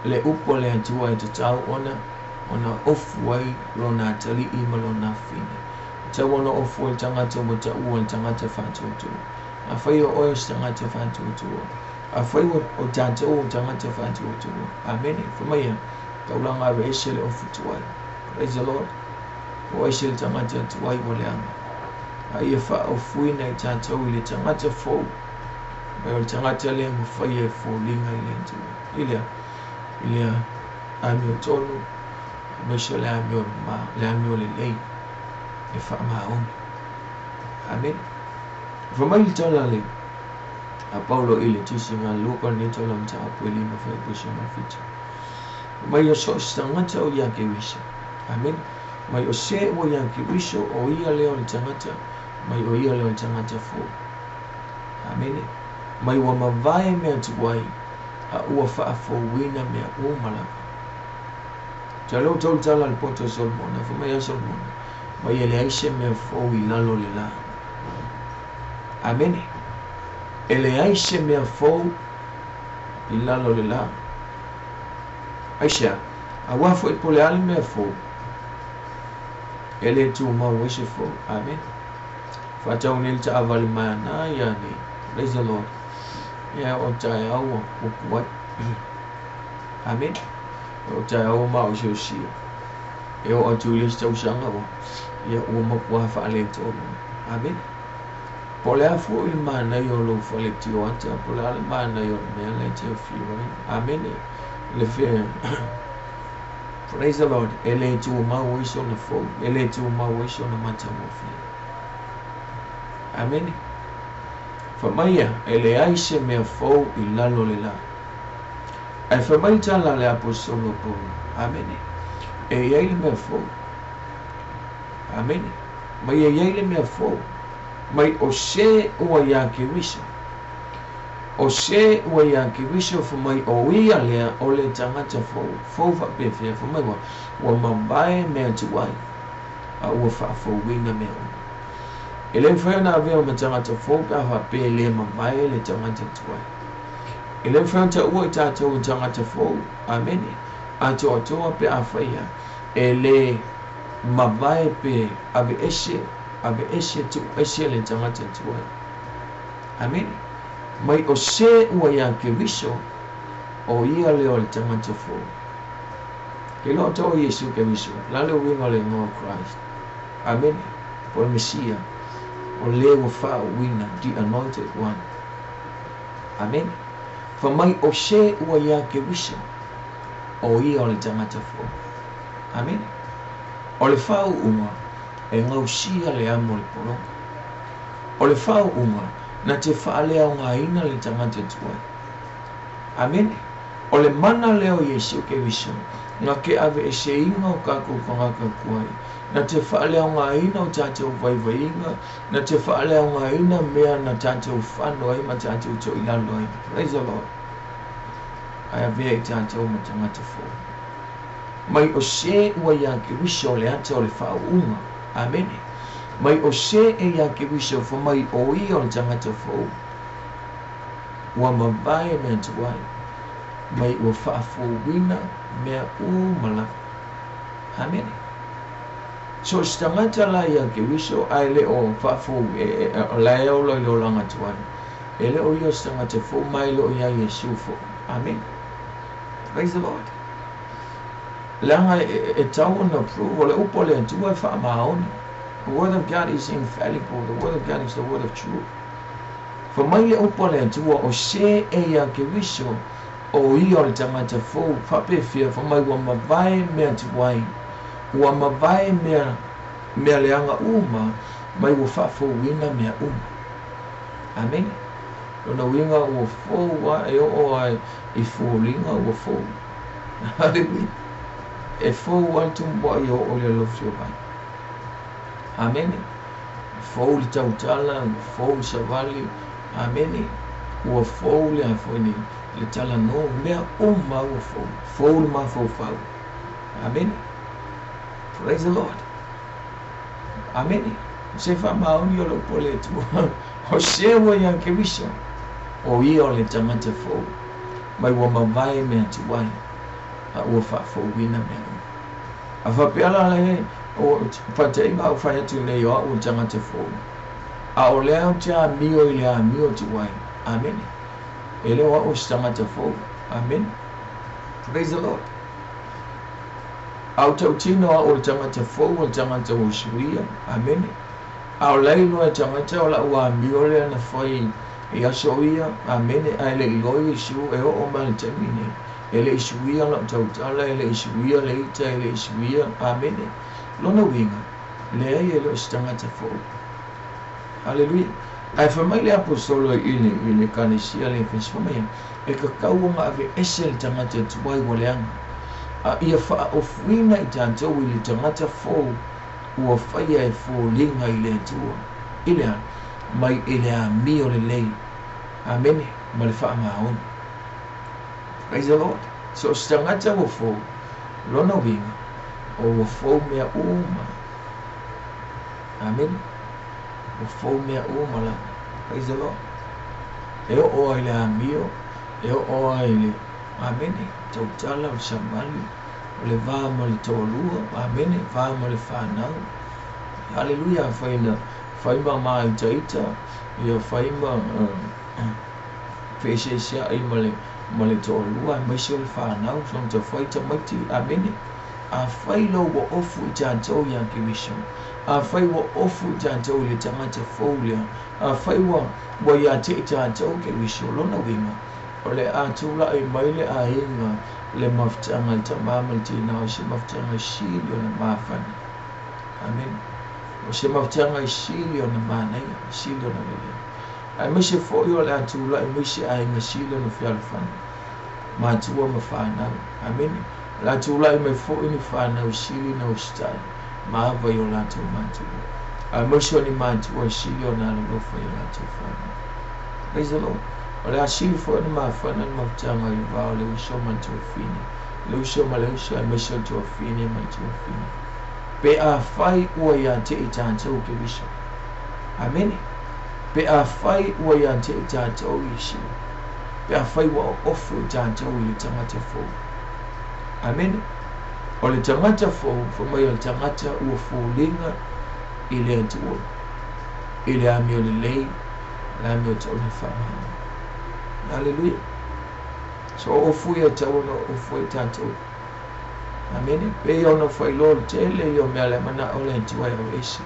le upu a le Atua e tatau ona ona ofu ai lona atalii ma lona afafine. E tatau ona ofu ai le tagata ua taua le tagata faatuatua. Afai o oe o se tagata faatuatua, afai o tatou o tagata faatuatua. Amene. Fai mai ia, taulaga aveese le ofu tuai. Praise the Lord. O ese le tagata tuai ua leaga. A ia faaofuina i tatou i le tagata fou. Mai o le tagata lea ua faia e foliga i le Atua. I le i le amiotonu, aemaise le amio mama, le amio lelei e faamaoni. Amene. Fai mai le tala le a Paulo i le tusiga a Luka lenei tala mataupu e 5 fuaiupu 17. Fai mai o so o se tagata o ia Keriso. Amene. Mai o se ua ia Keriso o ia lea o le tagata, mai o ia lea o le tagata fou. Amene. Mai ua mavae mea tuai, a ua faafouina mea uma lava. Tala o tau tala le poto o Solomona, fai mai a Solomona, mai e leai se mea fou i lalo o le la. Amene. E leai se mea fou i lalo o le la. Aisea? Aua foi po o le a le mea fou, E le tumau ai se fou. Amene. Faatau nei le taavale mai ana ia nei. Praise the Lord. Ia o taeao ua pupu ai. Amene. O taeao ua maosiosia. E oo atu i le isi tausaga ua, ia ua matua faaletonu. Amene. Po o le a foi le manaia o lou faletio ata, po o le a le manaia o le mea la e te afio ai. Amene. Le fea. Praise the Lord. E le tumau ai sona fou. E le tumau ai sona matagofie. Amene. Fai mai ia, e leai se mea fou i lalo o le la. Ae fai mai le tala a le Aposetolo o Paulo. Amene. E i ai le mea fou. Amene. Mai e i ai le mea fou. Mai o se ua iā Keriso. O se ua iā Keriso fai mai o ia lea o le tagata fou. Fou faapefea fai mai ua, ua mavae mea tuai, a ua faafouina mea uma. E le mafai ona avea ma tagata fou pe a faapea e le mavae le tagata tuai. E le mafai ona taua i tatou e tagata fou, amene, atoatoa pe afai ia e le mavae pe aveese, aveese, tuuese le tagata tuai. Amene. Mai o se ua iā Keriso, o ia lea o le tagata fou. Ke iloa outou o Iesu Keriso, o le a le uiga o le igoa o Christ? Amene. Po o le Mesia, o le ua faauuina, the anointed one. Amene. Fai mai o se ua iā Keriso, o ia o le tagata fou. Amene. O le faauuga, e gausia le amo o le pologa. O le faauuga, na te faaleaogaina le tagata tuai. Amene. O le mana lea o Iesu Keriso, na ke aveeseina o kakou tagata tuai, na te faaleaogaina o tatou vaivaiga, na te faaleaogaina mea na tatou fano ai ma tatou toilalo ai. Praise the Lord. Ae avea i tatou ma tagata fou. Mai o se ua iā Keriso le ata o le faauuga. Amene. Mai o se e iā Keriso fa mai o ia o le tagata fou. Ua mavae mea tuai, mai ua faafouina mea uma lava. Amene. So o se tagata la iā Keriso ae le o faafou, e, e, o la e ola i le olaga tuai, e le o ia o se tagata fou ma e le o iā Iesu foi. Amene. Praise the Lord. Leaga e tau ona prove, o le upu a le Atua e faamaoni. The word of God is infallible, the word of God is the word of truth. Fai mai le upu a le Atua, o se e iā Keriso, o ia o le tagata fou, faapefea, fai mai ua mavae mea tuai, ua mavae mea, mea leaga uma, mai ua faafouina mea uma. Amene. Lona uiga ua fou a e oo a i foliga ua fou. Haleluia. E fou a le tumuai e oo i le alofi o vai. Amene. Fou le tautala, ua fou le savali. Amene. Ua fou le a foi nei, le talanoa, mea uma ua fou. Fou le mafaufau. Amene. Praise the Lord. Amene. Se faamaoni o le upu a le Atua. O se ua iā Keriso, o ia o le tagata fou, mai ua mavae mea tuai, a ua faafouina mea uma. A faapea la le o faataiga au fai atu nei o au o le tagata fou, a o lea ou te amio i le amio tuai. Amene. E le o au o se tagata fou. Amene. Praise the Lord. A o tautino au o le tagata fou, o le tagata ua suia. Amene. A o la e iloa e tagata o la'u amio lea na fai i aso ia, amene, ae le i iloa Iesu e oo mai le taimi nei. E le i suia la'u tautala, e le i suia le ita, e le i suia, amene. Lona uiga, leai e le o se tagata fou. Haleluia. Ae fai mai le Aposetolo i le, i le Ekalesia le Efeso, fai mai ia, e tatau ona aveese le tagata tuai ua leaga, a ia faaofuina i tatou i le tagata fou ua faia e foliga i le Atua, i le a? Mai i le amio lelei, amene, ma le faamaoni. Praise the Lord. So o se tagata ua fou, lona uiga, o ua fou mea uma. Amene. Ua fou mea uma lava. Praise the Lord. E oo ai le amio, e oo ai le, amene, tautala o le savali, o le va ma le toalua, amene, va ma le fanau, Aleluia, afai na fai ma māitaita, ia fai ma feeseeseaʻi ma le toalua, aemaise o le fanau, soona taufai tamaiti. Amene. Afai loa ua ofu i tatou iā Keriso, afai ua ofu i tatou i le tagata fou lea, afai ua ua ia te i tatou Keriso, lona uiga, o le a tulaʻi mai le aiga le mafutaga a le tamā ma le tinā, o se mafutaga e sili ona mafana. Amene. O se mafutaga e sili ona manaia, sili ona lelei. Aemaise foi o le a tulaʻi mai se aiga sili ona fealofani, matua ma fanau. Amene. O le a tulaʻi mai foi ni fanau sili ona usitai ma ava i o latou matua. Aemaise o ni matua sili ona alolofa i o latou fanau. Praise the Lord. O le a sili foi ona mafana le mafutaga i le va o le uso ma le tuafine, le uso ma le uso, aemaise o le tuafine ma le tuafine. Pe afai ua ia te i tatou Keriso. Amene. Pe afai ua ia te i tatou Iesu. Pe afai ua ofu i tatou i le tagata fou. Amene. O le tagata fou, fai mai o le tagata ua foliga i le Atua, i le amio lelei, le amio tonu faamaoni. Aleluia. So o ofu ia tau ona ofu ai tatou. Amene. Pei ona faailoa o le tele ia o mea le manao le Atua e aveese.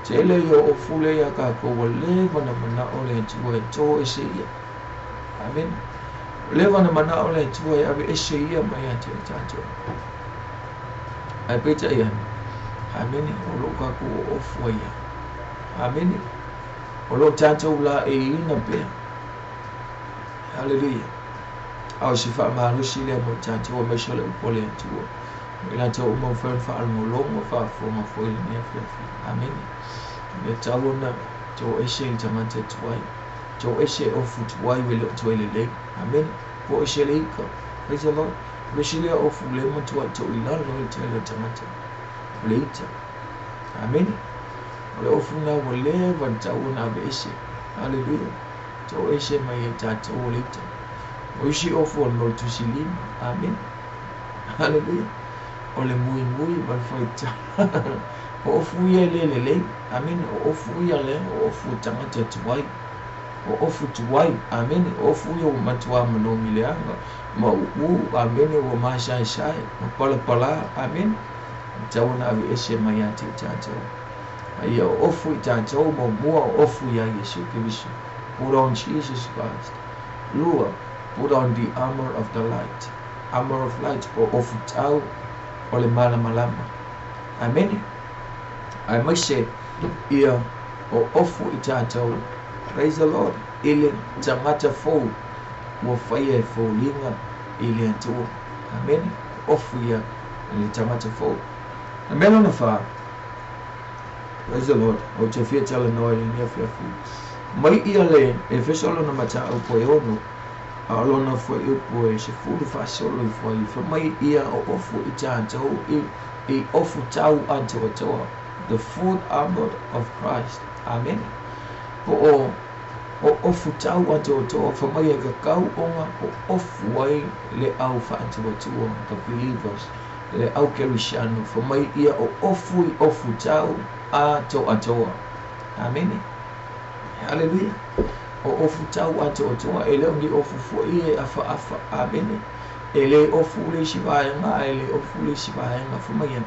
Tele ia o ofu lea ia kākou ua leva ona manao le Atua e toese ia. Amene. Ua leva ona manao le Atua e aveese ia mai ia te i tatou. Ae peitai ane, amene, o lo o kākou ofu ai ia. Amene. O lo o tatou laeiina pea. Haleluia. A o se faamalosi lea mo i tatou aemaise o le upu a le Atua. Ma i latou uma ua mafai ona faalogologo, faafofoga foi i lenei afiafi. Amene. E tatau ona toese i le tagata tuai. Toese e ofu tuai ua le o toe lelei. Amene. Toese le ika. Praise the Lord. Vesi lea ofu le matuai to i lalo i le tele o tagata. O le ita. Amene. O le ofu na ua leva ona tatau ona aveese. Haleluia. Toese mai e tatou o le ita. O isi ofu o le mau tusilima. Amene. Haleluia. O le muimui ma le faitala. O ofu ia e le lelei. Amene. O ofu ia lea, o ofu o tagata tuai. O ofu tuai. Amene. O ofu ia ua matuā manogi leaga, ma uū. Amene. Ua masaesae, ma palapalā. Amene. E tatau ona aveese mai ia te i tatou. A ia ofu i tatou muamua o ofu iā Iesu Keriso. Put on Jesus Christ. Lua, put on the armor of the light. Armor of light po o ofu tau o le malamalama. Amene. Aemaise ia o ofu i tatou, praise the Lord, i le tagata fou ua faia e foliga i le Atua. Amene. Ofu ia i le tagata fou. Le mea lona fa, praise the Lord, ou te fia talanoa i lenei afiafi. Mai ia le Efeso lona mataupu e 6, a o lona fuaiupu e 14 ifo ai, fai mai ia o ofu i tatou i ofu tau atoatoa, the full armor of Christ. Amene. Po o o ofu tau atoatoa, fai mai e kakau ona o ofu ai le au faatuatua, the believers, le au kerisiano, fai mai ia o ofu i ofu tau atoatoa. Amene. Haleluia. O ofu tau atoatoa, e le o ni ofu foi e afaafa. Amene. E le ofu le isi vaega, ae le ofu le isi vaega, fai mai ia,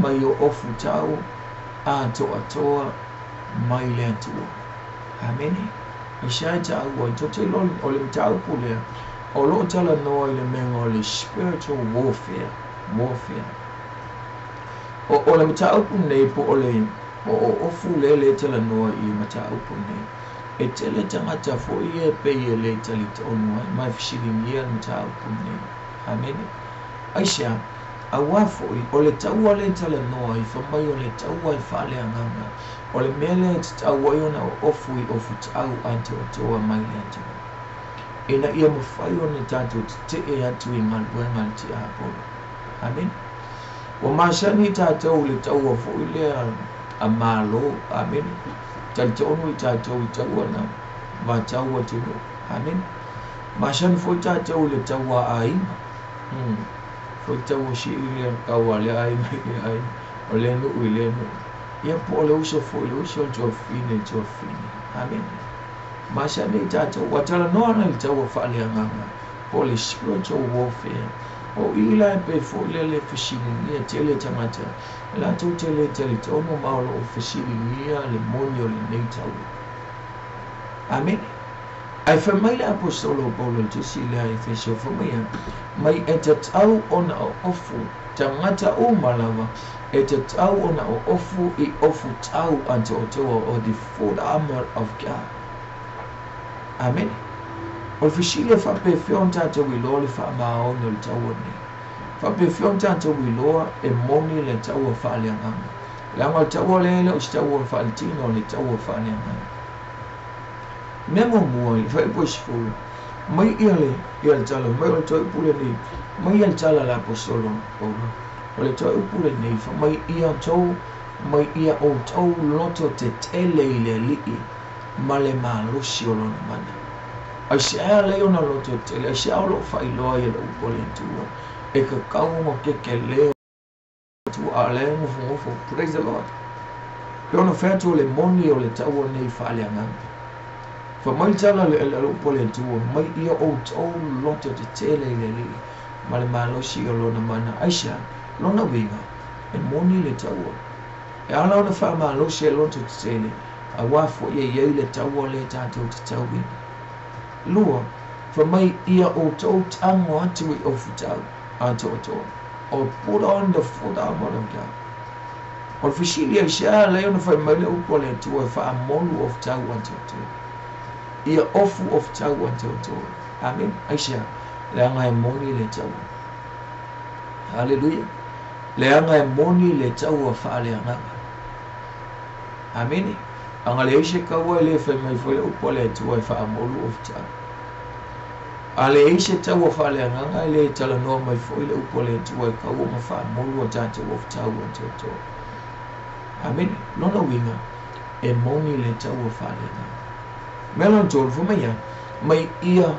mai o ofu tau atoatoa mai le Atua. Amene. Aisea e taua ai? Tou te iloa o le mataupu lea, o lo o talanoa i le mea o le spiritual warfare, warfare. O le mataupu nei po o le o o ofu lea le talanoa i mataupu nei. E tele tagata foi e pei e le talitonu ai, ma e fesiligia le mataupu nei. Amene. Aisea, auā foi, o le taua lea e talanoa ai, fai mai o le taua e faaleagaga, o le mea lea e tatau ai ona ofu i ofu tau atoatoa mai le Atua, ina ia mafai ona tatou tetee atu i galuega a le tiapolo. Amene. Ua masani tatou i le taua foi lea a Malo. Amene. Talitonu i tatou i taua na vatau atunuu. Amene. Masani foi tatou i le taua a aiga. Foi taua sii lea tau a lea aiga i lea aiga, o lea nuu i lea nuu. Ia po o le uso foi i le uso, o le tuafafine i le tuafafine. Amene. Masani i tatou, ua talanoa ana i le taua faaleagaga, po o le spiritual warfare. O i la e pei foi lele fesiligia tele tagata, e latou te le talitonu ma o lo o fesiligia le moni o lenei taua. Amene. Ae fai mai le Aposetolo o Paulo i le tusi lea a Efeso, fai mai ia, Mai e tatau ona oofu tagata uma lava, e tatau ona oofu i ofu tau atoatoa o the full armor of God. Amene. O le fesili e faapefea ona tatou iloa le faamaoni o le taua lenei? Faapefea ona tatou iloa e moni le taua faaleagaga? Leaga o le taua lea e le o se taua faaletino, o le taua faaleagaga. Mea muamua i le fuaiupu e 10, mai ia le, ia le tala mai o le toeupu lenei, mai ia le tala a le aposetolo Paulo, o le toeupu lenei, fa mai ia tou, mai ia outou loto tetele i le Alii ma le malosi o lona mana. Aisea lea ona loto tetele, aisea o loo faailoa ai e le upu a le Atua, e kakau ma kekelē atu a o la e nofonofo. Praise the Lord. Pe ona fai atu o le moni o le taua nei faaleagaga. Fai mai le tala le le upu a le Atua, mai ia outou loto tetele i le Alii ma le malosi o lona mana. Aisea? Lona uiga, e moni le taua. E ala ona faamalosi e loto tetele, auā foi e i ai le taua lea tatou te tauina. Lua, fai mai ia outou tago atu i ofutau atoatoa. Or put on the full armor of God. O le fesili aisea lea ona fai mai le upu a le Atua e faamolu ofutau atoatoa. Ia ofu ofutau atoatoa. Amene. Aisea? Leaga e moni le taua. Haleluia. Leaga e moni le taua faaleagaga. Amene. Aga leai se kaua e le fai mai foi le upu a le Atua e faamolu ofutau. A leai se taua faaleagaga e le talanoa mai foi le upu a le Atua e kaua ma faamolu a tatou ofutau atoatoa. Amene. Lona uiga, e moni le taua faaleagaga. Mea lona tolu, fai mai ia, mai ia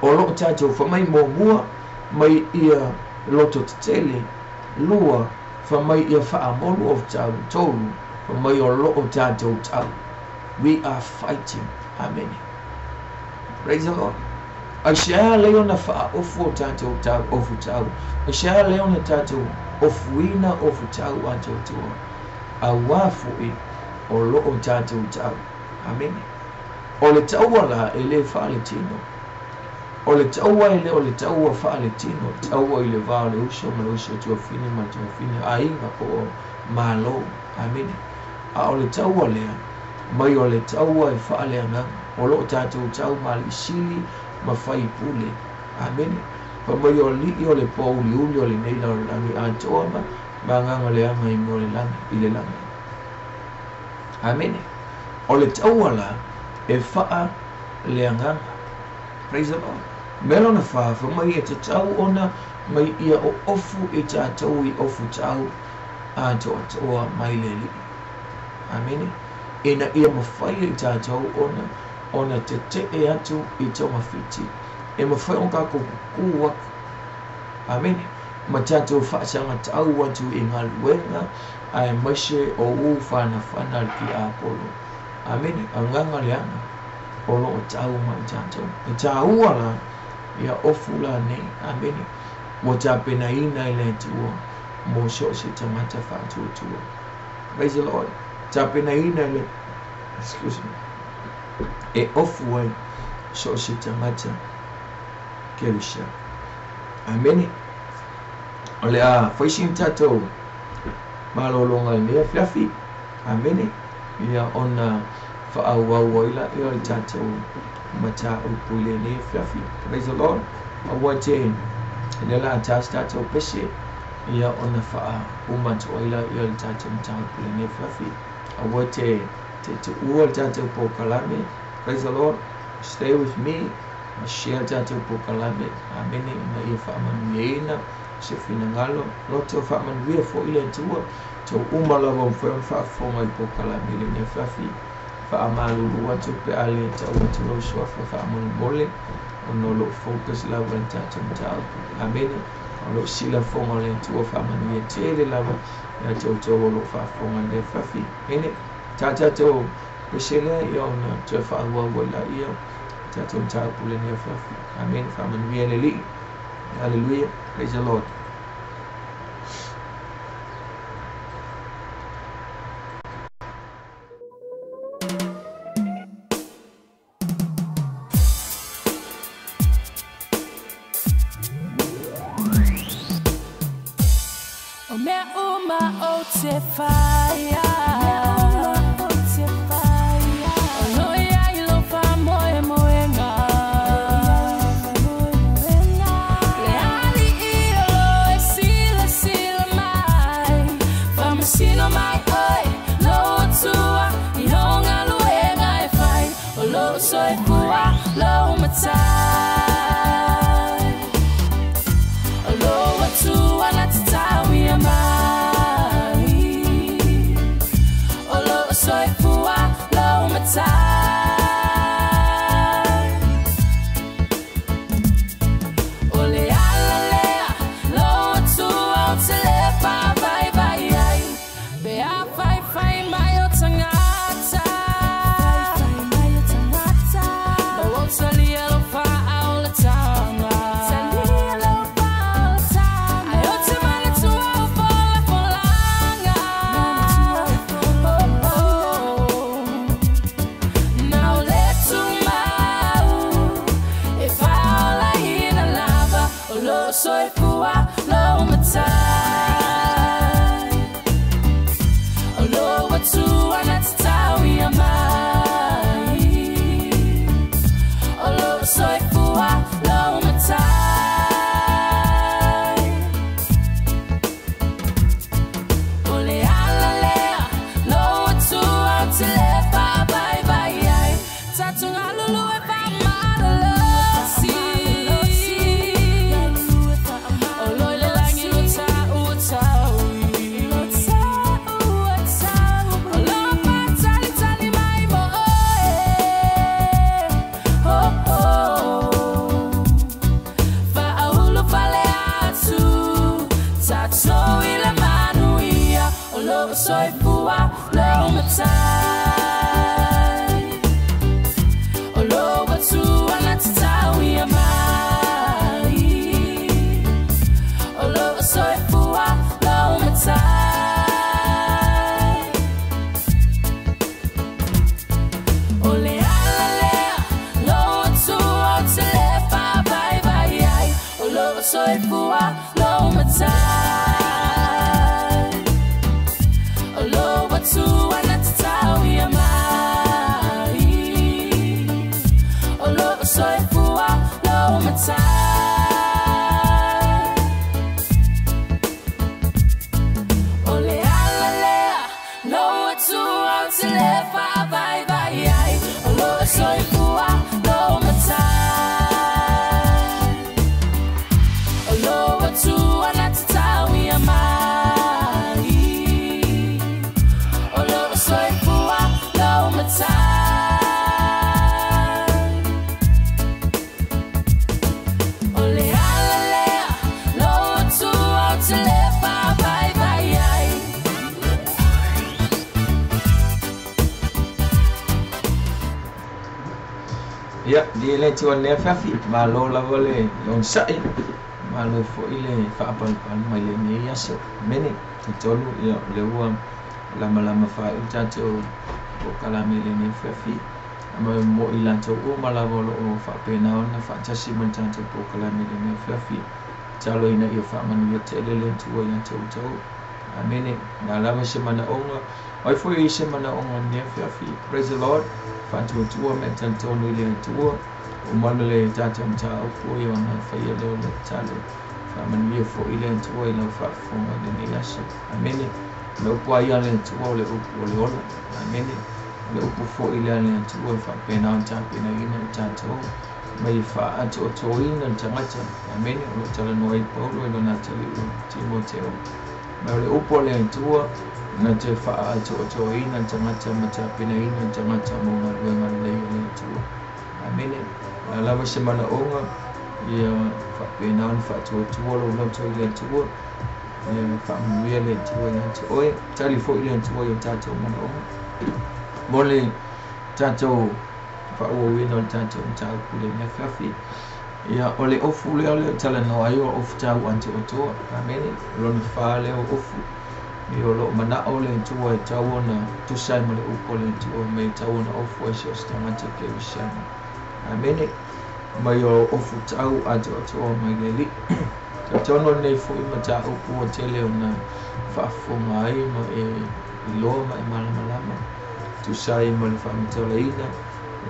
o loo tatou fai mai muamua, mai ia loto tetele, lua, fai mai ia faamolu ofutau, tolu, fai mai o loo tatou tau. We are fighting. Amene. Praise the Lord. Aisea lea ona faaofu o tatou tau, ofu tau? Aisea lea ona tatou ofuina ofu tau atoatoa? Auā foi o loo tatou tau. Amene. O le taua la e le faaletino. O le taua e le o le taua faaletino, taua i le va o le uso ma le uso, tuafine ma le tuafine, aiga po o malo. Amene. A o le taua lea, mai o le taua e faaleagaga, o loo tatou tau ma alii sili ma faipule. Amene. Fai mai o alii o le poauliuli o lenei lalolagi atoa ma ma agaga leaga i mea o le lagi, i le lagi. Amene. O le taua la e faaleagaga. Praise the Lord. Mea lona fa, fai mai e tatau ona mai ia oofu i tatou i ofu tau atoatoa mai le Alii. Amene. Ina ia mafai e i tatou ona ona tetee atu i togafiti, e mafai ona tatou kukū atu. Amene. Ma tatou faasagatau atu i galuega aemaise o u whanawhana le tiapolo. Amene. Agaga leaga o loo tau ma i tatou. E tāua la ia ofu la nei. Amene. Ua tapenaina e le Atua mo so o se tagata faatuatua. Praise the Lord. Tapenaina e le excuse me e ofu ai so o se tagata kerisiano. Amene. O le a fai sina tatou malologa i lenei afiafi. Amene. Ia ona faaauau ai laia o le tatou mataupu i lenei afiafi. Praise the Lord. Aua te lea la ta se tatou pese ia ona faauma atu ai laia o le tatou mataupu i lenei afiafi. Aua te te tuua le tatou polokalame. Praise the Lord. Stay with me. Ma share le tatou polokalame. Amene. Ina ia faamanuiaina se finagalo. Loto faamanuia foi le Atua. Tou uma lava ua mafai ona faafofoga i le polokalame i lenei afiafi. Faamalulu atu pe a le tau atu lou suafa faamolemole ona o lou focus lava i le tatou mataupu. Amene. O loo silafoga o le Atua faamanuia tele lava ia te outou o loo faafofoga i lenei afiafi. Amene. Tatou pese lea ia ona toe faaauau ai laia tatou mataupu i lenei afiafi. Amene. Faamanuia le Alii. Hallelujah. Praise the Lord. O mea uma o te whaia. O loia i lo wha moe moenga. Le ali i o lo e sila sila mai. Whamasino mai oi, lo atua, i honga luenga e whai. O lo soifua, lo matai. O lo atua na te tauia mai. O lo soifua, lo matai. O le ala lea, lo atua o te le whawhai vai ai. Pe a whai whai mai o tangata. O o talia lo wha o le tanga. Ai o te mana tua o fola folanga. Oh, oh. Na o le tumau, e whaola ina lava, o lo soifua, lo matai. O lo atua na te tauia mai. O lo soifua, lo matai. O le ala lea, lo atua o te le whawhai vai ai. Tatunga lulu e whamalalosi. O loi le langi lo tau o taui. O lo whatali tali mai mo oe. Oh, oh. Whaaulu whale atu, tatou i le manuia. O lo soifua, lo matai. O lo atua na te tauia mai. O lo soifua, lo matai. O le ala lea, lo atua o te le whawhai vai ai. O lo soifua, lo matai. O lo atua na te tauia mai. O lo soifua, lo matai. O le ala lea, lo atua o te le whawhai vai ai. O lo soifua, lo matai. O lo atua na te tauia mai. O lo soifua, lo matai. O le ala lea, lo atua o te le whawhai vai ai. Ia, li le te o le afiafi, malo lava le onosai, malo foi le faapalepale mai lenei aso. Amene. Talitonu ia o lea ua lamalama faaiu le tatou polokalame i lenei afiafi. Ma e moʻi latou uma lava o loo faapena ona faatasi ma le tatou polokalame i lenei afiafi. Tatalo ina ia faamanuia tele le Atua ia te outou. Amene. Na lava se manaoga, o ai foi i se manaoga i lenei afiafi. Praise the Lord. Faatuatua ma e talitonu i le Atua. O mana le tatou mataupu ia ona faia lea o le tatalo. Faamanuia foi le Atua i lau faafofoga i lenei aso. Amene. O le upu ai a le Atua o le upu o le ola. Amene. O le upu foi lea a le Atua e faapena ona tapenaina i tatou mai faaatoatoina le tagata. Amene. O loo talanoa ai Paulo i lona atalii o Timoteo. Ma o le upu a le Atua na te faaatoatoaina le tagata ma tapenaina le tagata mo galuega lelei a le Atua. Amene. La lava se manaoga Ia faapena ona faatuatua lou loto i le Atua. Ia faamanuia le Atua ia te oe. Tali foi le Atua i o tatou manaoga. Mo le tatou faaauauina o le tatou mataupu i lenei afiafi. Ia, o le ofu lea o lea e talanoa ai o ofu tau atoatoa. Amene. O lona fa lea o ofu. Ia, o loo manao le Atua e tau ona tusa ai ma le upu a le Atua mai e tau ona ofu ai so o se tagata kerisiano. Amene. Mai o ofu tau atoatoa mai le Alii. Talitonu lenei foi mataupu ua tele ona faafofoga ai ma e iloa ma e malamalama tusa ai ma le faamatalaina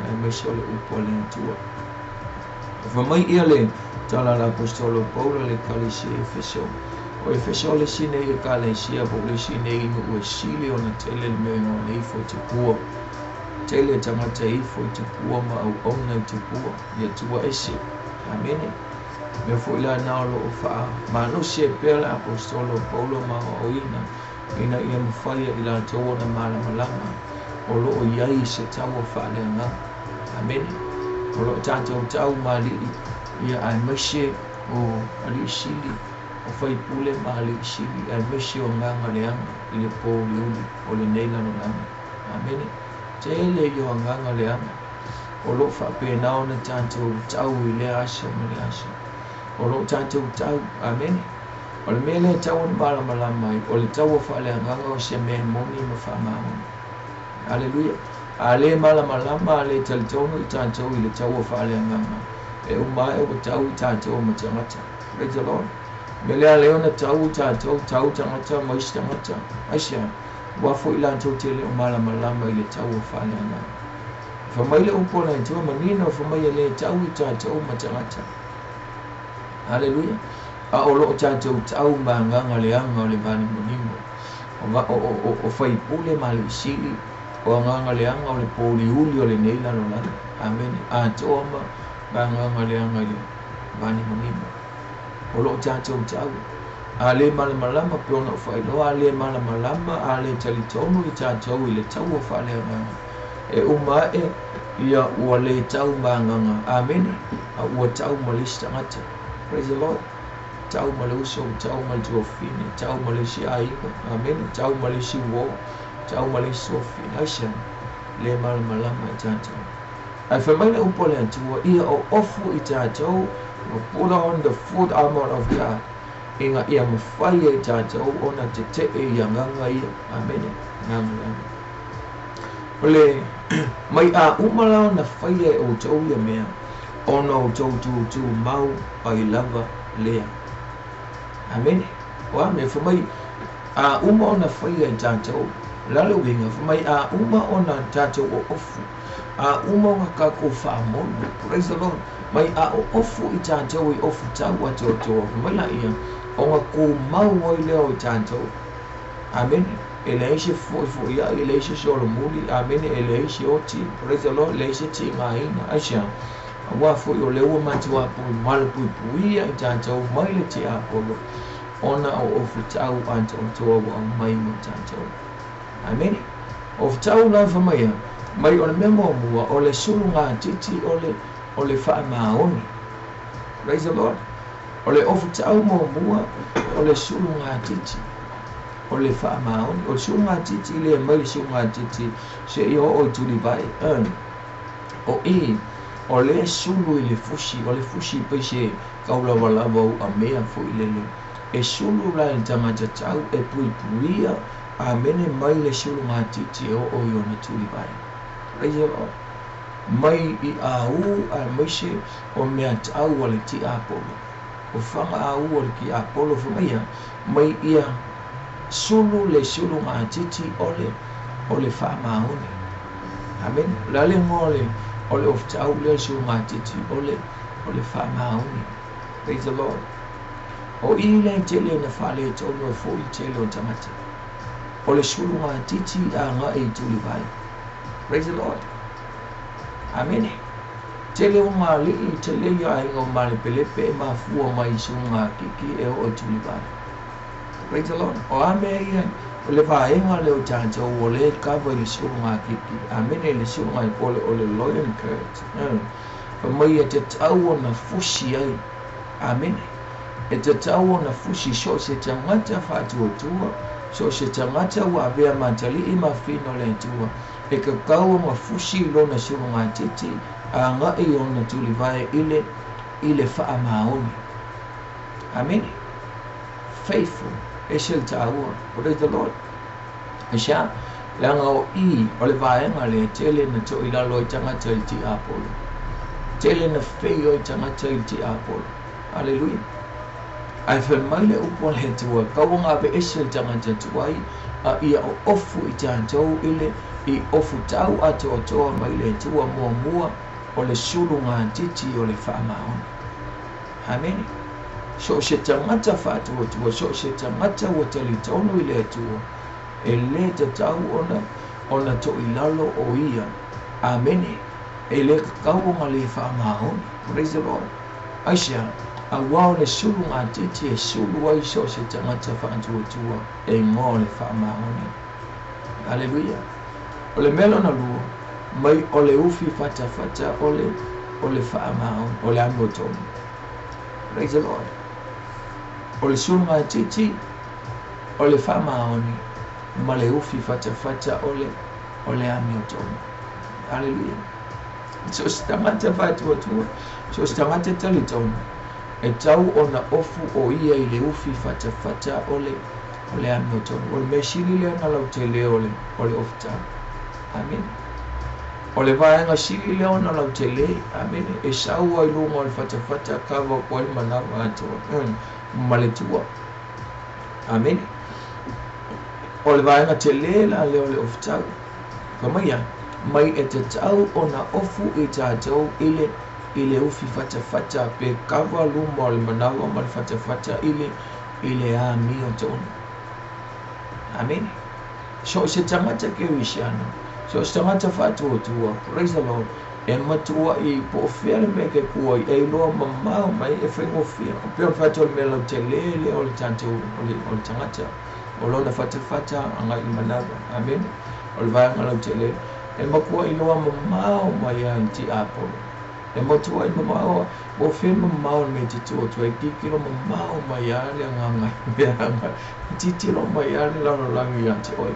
aemaise o le upu a le Atua. Fai mai ia le tala a le Aposetolo Paulo i le Ekalesia i Efeso. O Efeso le isi nei Ekalesia po o le isi nei nuu e sili ona tele le mea e ifo i tupua. Tele tagata e ifo i tupua ma auauna i tupua, i Atua ese. Amene. Mea foi la na o loo faamalosi ai pea le Aposetolo Paulo ma aoaoina ina ia mafai e i latou ona malamalama o loo i ai se taua faaleagaga. Amene. O loo tatou tau ma alii, ia aemaise o alii sili, o faipule ma alii sili, aemaise o agaga leaga i le pouliuli o lenei lalolagi. Amene. Tele ia o agaga leaga o loo faapena ona tatou tau i lea aso ma le aso. O loo tatou tau. Amene. O le mea lea e tau ona malamalama ai, o le taua faaleagaga o se mea e moni ma faamaoni. Aleluia. A le malamalama, a le talitonu i tatou i le taua faaleagaga, e uma ae ua tau i tatou ma tagata. Praise the Lord. Mea lea lea ona tau i tatou, tau tagata ma isi tagata. Aisea? Aua foi latou te le o malamalama i le taua faaleagaga. Fai mai le upu a le Atua manino, fai mai e le tau i tatou ma tagata. Aleluia. A o loo tatou tau ma agaga leaga o le vanimonimo. O faipule ma alii sili, o agaga leaga o le pouliuli o lenei lalolagi. Amene. Atoa ma agaga leaga i le vanimonimo. O loo tatou tau. A le malamalama pe ona o faailoa, a le malamalama, a le talitonu i tatou i le taua faaleagaga, e uma ae ia ua le tau ma agaga. Amene. A ua tau ma le isi tagata. Praise the Lord. Tau ma le uso, tau ma le tuafafine, tau ma le isi aiga. Amene. Tau ma le isi uo, tau ma le isi tuafafine. Aisea? Le malamalama i tatou. Ae fai mai le upu a le Atua, ia o ofu i tatou, put on the full armor of God, ina ia mafai e tatou ona tetee i agaga ia. Amene. Agaga leaga. O le mai a uma la ona faia e outou ia mea, ona outou tutumau ai lava lea. Amene. O a mea, fai mai a uma ona faia e tatou, la le uiga, fai mai a uma ona tatou oofu, a uma ona tatou faamonu. Praise the Lord. Mai a oofu i tatou i ofu tau atoatoa, fai mai laia, ona tumau ai lea o i tatou. Amene. E leai se fo'ifo'ia'i, e leai se solomuli. Amene. E leai se oti. Praise the Lord. E leai se tigaina. Aisea? Aua foi o lea ua matuā malupuipuia i tatou mai le tiapolo ona o ofu tau atoatoa ua aumai mo tatou. Amene. Ofu tau la fai mai a, mai o le mea muamua o le sulugatiti o le faamaoni. Praise the Lord. O le ofu tau muamua o le sulugatiti o le faamaoni. O le sulugatiti lea mai le sulugatiti seia oo i tulivae. O i o lea sulu i le fusi, o le fusi pei se kaulavalava uamea foi lele. E sulu la i le tagata tau e puipuia. Amene. Mai le sulugatiti e oo i ona tulivae. Praise the Lord. Mai i au aemaise o mea tau a le tiapolo. O faga au a le tiapolo, fai mai ia, mai ia sulu le sulugatiti o le faamaoni. Amene. O le a le igoa o le ofutau lea, le sulugatiti o le faamaoni? Praise the Lord. O i lea tele na faaletonu ai foi le tele o tagata. O le sulugatiti agai i tulivae. Praise the Lord. Amene. Tele o alii, tele ia aiga o malepelepe e mafua mai i sulugatiti e oo i tulivae. Praise the Lord. O a mea ia, o le vaega lea o tatou o lea e kava i le sulugatiti. Amene. Le suluga o le loin girt. Fai mai e tatau ona fusi ai. Amene. E tatau ona fusi so o se tagata faatuatua, so o se tagata ua avea ma atalii ma fafine o le Atua, e tatau ona fusi i lona sulugatiti agai i ona tulivae i le, i le faamaoni. Amene. Faithful. Ese le taua. Praise the Lord. Aisea? Leaga o i, o le vaega lea, tele na toilalo ai tagata i le tiapolo. Tele na feio ai tagata i le tiapolo. Aleluia. Ae fai mai le upu a le Atua, tau ona aveese le tagata tuai, a ia oofu i tatou i le i ofutau atoatoa mai le Atua muamua o le sulugatiti o le faamaoni. Amene. So o se tagata faatuatua, so o se tagata ua talitonu i le Atua, e lē tatau ona ona toʻilalo o ia. Amene. E lē tatau ona lē faamaoni. Praise the Lord. Aisea? Auā o le sulugatiti e sulu ai so o se tagata faatuatua e igoa o le faamaoni. Aleluia. O le mea lona lua, mai o le ufi fatafata o le o le faamaoni, o le amiotonu. Praise the Lord. O le sulugatiti, o le faamaoni, ma le ufi fatafata o le o le amiotonu. Aleluia. So o se tagata faatuatua, so o se tagata talitonu, e tau ona ofu o ia i le ufi fatafata o le o le amiotonu. O le mea sili lea ona lautele o le o le ofutau. Amene. O le vaega sili lea ona lautele, amene, e sau ai luga o le fatafata kava ko ai le manava atoa ma le tua. Amene. O le vaega tele la lea o le ofutau. Fai mai ia, mai e tatau ona ofu i tatou i le i le ufi fatafata pe kava luma o le manawa ma le fatafata i le i le amiotonu. Amene. So o se tagata kerisiano, so o se tagata faatuatua, praise the Lord, e matua i po o fea le mea ke kua i, e iloa mamao mai e faigofie. O pei ona fai atu o le mea lautele lea o le tatou, o le, o le tagata, o lona fatafata agai i le manava. Amene. O le vaega lautele, e matua iloa mamao mai lava i le tiapolo. E matua i mamao, po o fea le mamao o le mea e te tu atu ai, tilotilo mamao mai lava le agaga i mea agai, tilotilo mai lava le lalolagi ia te oe.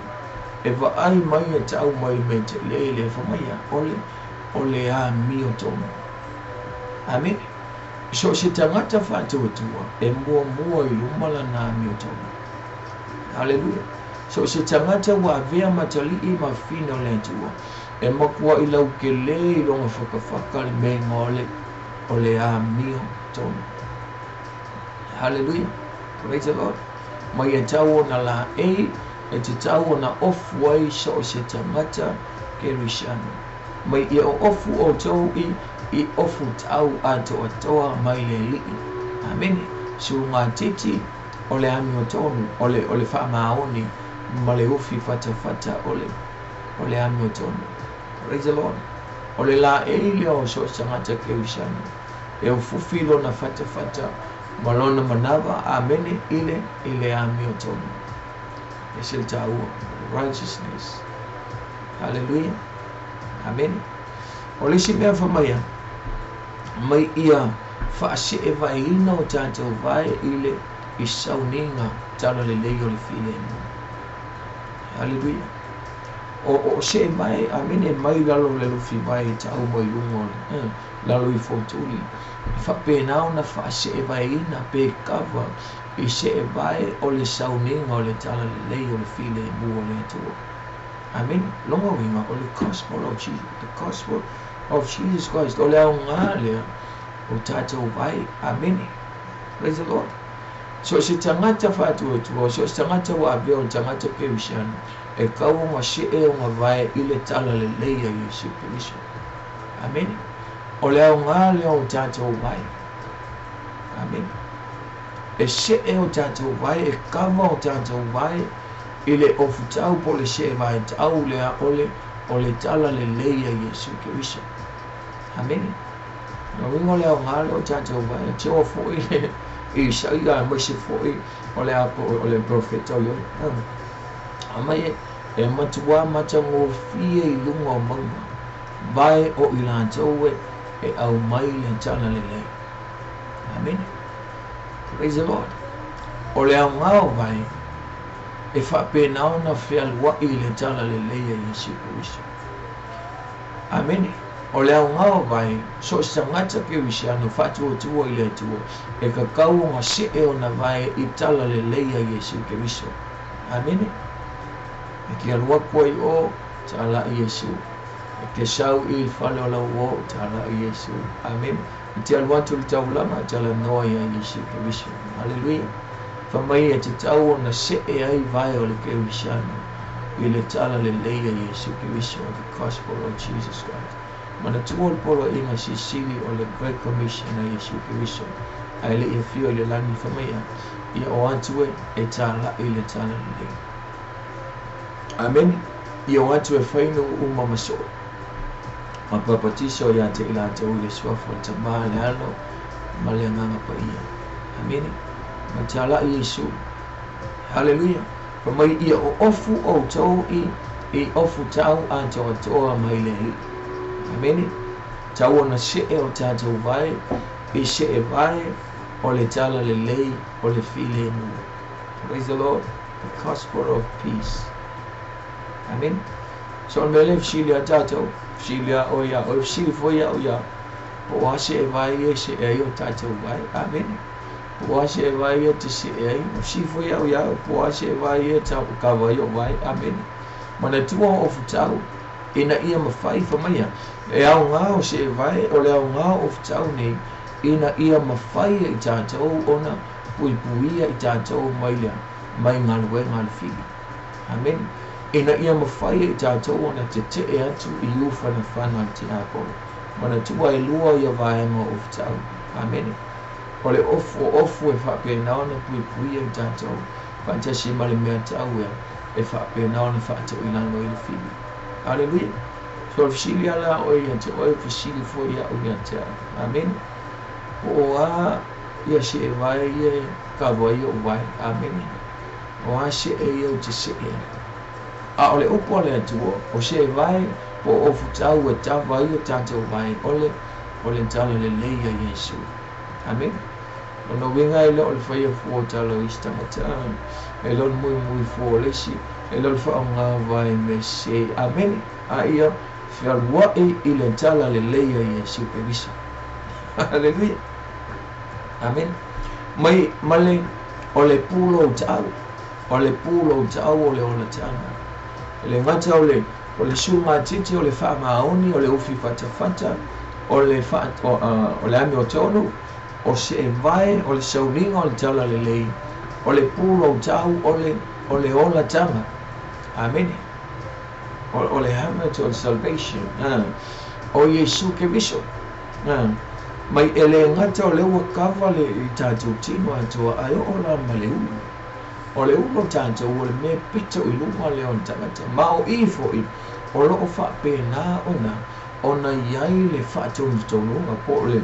E vaai mai e tau mai le mea tele lea, fai mai ia, o le, o le amiotonu. Amene. So o se tagata faatuatua, e muamua i luma lana amiotonu. Aleluia. So o se tagata ua avea ma atalii ma fafine o le Atua, e matua i lautele i lona fakafaka le mea igoa o le, o le amiotonu. Haleluia. Praise the Lord. Mai e tau ona laei, e tatau ona ofu ai so o se tagata kerisiano. Mai ia oofu outou i, i ofutau atoatoa mai le Alii. Amene. Sulugatiti o le amiotonu, o le, o le faamaoni ma le ufi fatafata o le, o le amiotonu. Praise the Lord. O le laei lea o so o se tagata kerisiano. E ufufi lona fatafata ma lona manava, amene, i le, i le amiotonu. Ese le taua. Righteousness. Hallelujah. Amene. O le isi mea fai mai a, mai ia faaseevaeina o tatou vae i le i sauniga talalelei o le filemu. Haleluia. O, o seevae, amene, mai lalo o le lufivae e tau mai luga o le, lalo ifo o tuli. E faapena ona faaseevaeina pe kava i seevae o le sauniga o le talalelei o le filemu o le Atua. Amene. Lona uiga, o le gospel of Jesus, the gospel of Jesus Christ, o le aoga lea o tatou vae. Amene. Praise the Lord. So o se tagata faatuatua, so o se tagata ua avea o le tagata kerisiano, e tau ona see ona vae i le talalelei a Iesu Keriso. Amene. O le aoga lea o tatou vae. Amene. E see o tatou vae, e kava o tatou vae i le ofutau po o le see vaetau lea o le, o le talalelei a Iesu Keriso. Amene. Lona uiga o le aoga lea o tatou vae, teo foi le Isaia aemaise foi o le o le profeta o Ioe. Aumai e, e matuā matagofie i luga o mauga, vae o i latou e, E aumai le talalelei. Amene. Praise the Lord. O le aoga o vae e faapena ona fealuai i le talalelei a Iesu Keriso. Amene. O le aoga o vae, so o se tagata kerisiano faatuatua i le Atua, e tatau ona see ona vae i talalelei a Iesu Keriso. Amene. E te alu atu ai o, talai Iesu. E te sau i le fale o lau uo, talai Iesu. Amene. E te alu atu i le taulaga, talanoa ia Iesu Keriso. Haleluia. Fai mai e tatau ona see ai vae o le kerisiano i le talalelei a Iesu Keriso, the gospel of Jesus Christ. Manatua le poloaiga silisili o le Great Commission a Iesu Keriso, ae le i afio i le lagi, fai mai ia, ia o atu e, e talai le talalelei. Amene. Ia o atu e fai nuu uma ma soo, ma papatiso ia te i latou i le suafa o le Tama, le Alo, ma le Agaga Paia. Amene. Ma talai Iesu. Haleluia. Fai mai ia o ofu outou i i ofu tau atoatoa mai le Alii. Amene. Tau ona see o tatou vae i see vae o le talalelei o le filemu. Praise the Lord. The gospel of peace. Amene. So o le mea lea e fesili a tatou, fesili a oe ia oe, fesili foi au ia, po o a see vae ia e see ai o tatou vae. Amene. Po o a see vae ia e te see ai, fesili foi au ia au, po o a see vae ia e kava ai o vae. Amene. Manatua o ofutau, ina ia mafai, fai mai ia, e aoga o see vae, o le aoga o ofutau nei, ina ia mafai e i tatou ona puipuia i tatou mai le mai galuega a le fili. Amene. Ina ia mafai e i tatou ona tetee atu i ufanafana a le tiapolo. Manatua e lua ia vaega o ofutau. Amene. O le ofu o ofu e faapena ona puipuia i tatou, faatasi ma le mea tau ea e faapena ona faatoilalo ai le fili. Aleluia. So o le fesili lava la oe ia te oe, fesili foi au ia te au. Amene. Po o a ia see vae ia e kava ai ou vae. Amene. O a see ia ou te see ai. A o le upu a le Atua, o see vae po o ofutau e tava ai o tatou vae, o le, o le talalelei a Iesu. Amene. Lona uiga e le o le faia fua o tala o isi tagata, e le o le muimui fua o le isi, e le o le faaaoga vae mea sese. Amene. A ia fealuai i le talalelei a Iesu Keriso. Haleluia. Amene. Mai, ma le, o le pulou taau, o le pulou taau o le olataga. E le gata o le, o le sugatiti, o le faamaoni, o le ufi fatafata, o le faa, o, o le amiotonu, o see vae, o le sauniga o le talalelei, o le pulou taau, o le, o le olataga. Amene. O, o le helmet o le salvation. O Iesu Keriso. Mai e le gata o lea ua kava le i tatou tino atoa, ae oo la ma le ulu. O le ulu o tatou, o le mea pito i luga lea o le tagata. Ma o i foi, o lo o faapena ona, ona i ai le faatonutonuga po o le,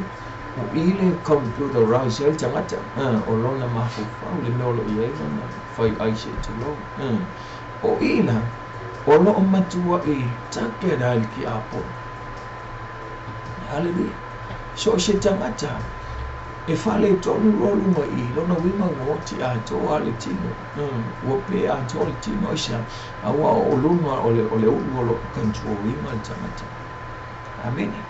o i le computerize ai le tagata, o lona mafaufau, le mea o lo o i ai lona fai ai se i tulou. O i la, o lo o matuai target ai le tiapolo. Haleluia. So o se tagata e faaletonu loa luga i lona uiga ua oti atoa le tino. Ua pe atoa le tino aisea? Aua o luga o le, o le ulu o lo o control ina le tagata. Amene.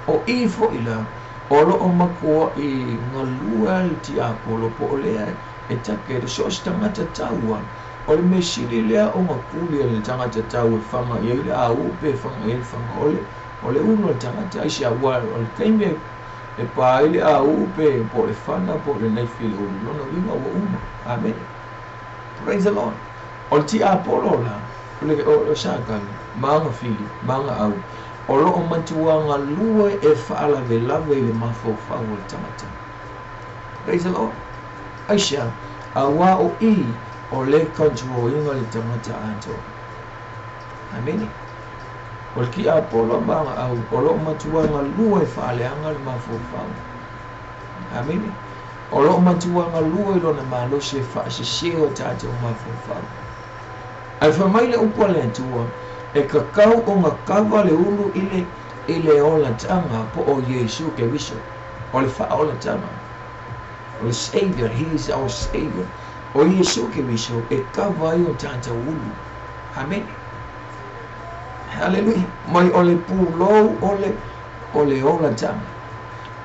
O i foi la, o lo o matuai galue le tiapolo po o lea e take so o se tagata taua. O le mea sili lea ona kuli a le tagata tau e faga i ai le aū pe faga i ai le faga ole, o le ulu o le tagata aisea ua o le taimi e pa ai le aū pe po o le fana po o le naifi i le ulu, lona uiga ua uma. Amene. Praise the Lord. O le tiapolo la, o le, o, o Satani, ma ana fili, ma ana au, o lo o matua galue e faalavelave i le mafaufau o le tagata. Praise the Lord. Aisea? Aua o i o le control ina le tagata atoa. Amene. O le tiapolo ma ana au, o lo o matua galue e faaleaga le mafaufau. Amene. O lo o matua galue i lona malosi e faasese o tatou mafaufau. Ae fai mai le upu a le Atua, e tatau ona kava le ulu i le, i le olataga po o Iesu Keriso, o le faaolataga, o le Savior, He is our Savior. O Iesu Keriso e kava ai o tatou ulu. Amene. Haleluia. Mai o le pulou o le o le olataga.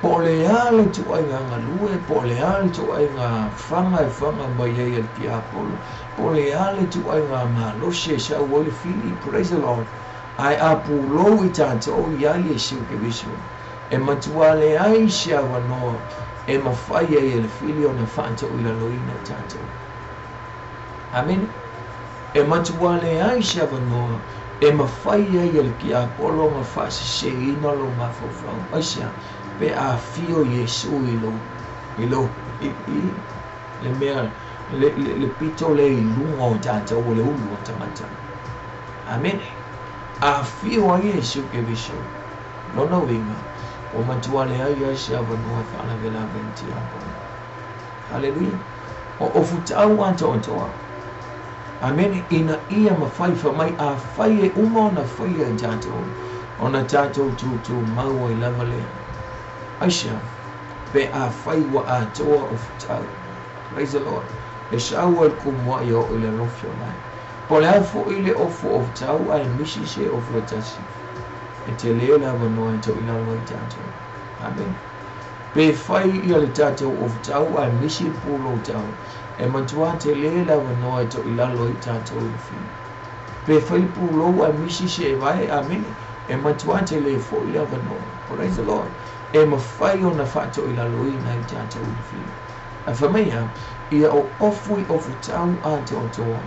Po o le a le ituaiga galue, po o le a le ituaiga faga e faga mai ai e le tiapolo, po o le a le ituaiga malosi e sau ai le fili, praise the Lord, ae a pulou i tatou iā Iesu Keriso, e matua leai se avanoa e mafai ai e le fili ona faatoilaloina i tatou. Amene. E matua leai se avanoa e mafai ai e le tiapolo ona faaseseina lou mafaufau. Aisea? Pe a afio Iesu i lou, i lou, i, i, le mea, le, le, le pito lea i luga o tatou o le ulu o tagata. Amene. A afio ai Iesu Keriso, lona uiga, ua matua leai lava se avanoa e faalavelave ai le tiapolo. Haleluia. O ofutau atoatoa. Amene. Ina ia mafai fai mai, afai e uma ona faia e tatou, ona tatou tutumau ai lava lea. Aisea? Pe afai ua atoa ofutau. Praise the Lord. E sau ai le kumuaʻi e oo i le alofi o lae. Po o le a foi le ofu ofutau ae misi se ofu e tasi, e tele le avanoa e toilalo ai tatou. Amene. Pe fai ia le tatou ofutau ae misi le pulou tau, e matua tele le avanoa e toilalo ai tatou i le fili. Pe fai le pulou ae misi se vae, amene, e matua tele foi le avanoa. Praise the Lord. E mafai ona faatoilaloina ai tatou i le fili. Ae fai mai ia, ia o ofu i ofutau atoatoa,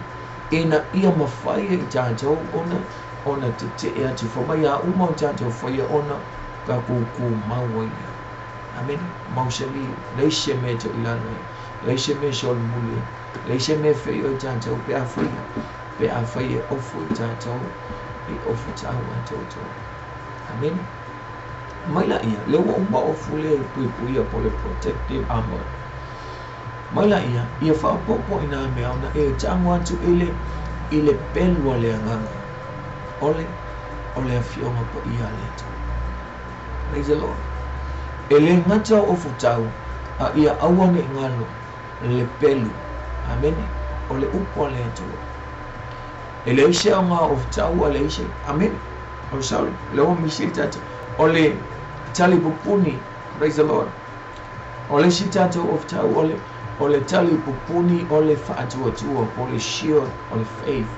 ina ia mafai e i tatou ona ona tetee atu. Fai mai a uma o tatou faia ona tatou tumau ai lea. Amene. Mausali, leai se mea e toilalo ai, leai se mea e solomuli ai, leai se mea e feio i tatou pe afai, pe afai e ofu i tatou i ofutau atoatoa. Amene. Mai laia, lea ua uma ofu lea i puipuia po o le protective armor. Mai laia, ia faaopoopo i nā mea ona e tago atu i le, i le pelu a le Agaga, o le, o le Afioga Paia a le Atua. Praise the Lord. E le gata o ofutau, a ia aua ne i galo le pelu. Amene. O le upu a le Atua. E leai se aoga o ofutau a leai se. Amene. O le sao, lea ua misi ai tatou. O le tali pupuni, praise the Lord. O le isi tatou ofutau o le, o le tali pupuni o le faatuatua, po o le shield o le faith.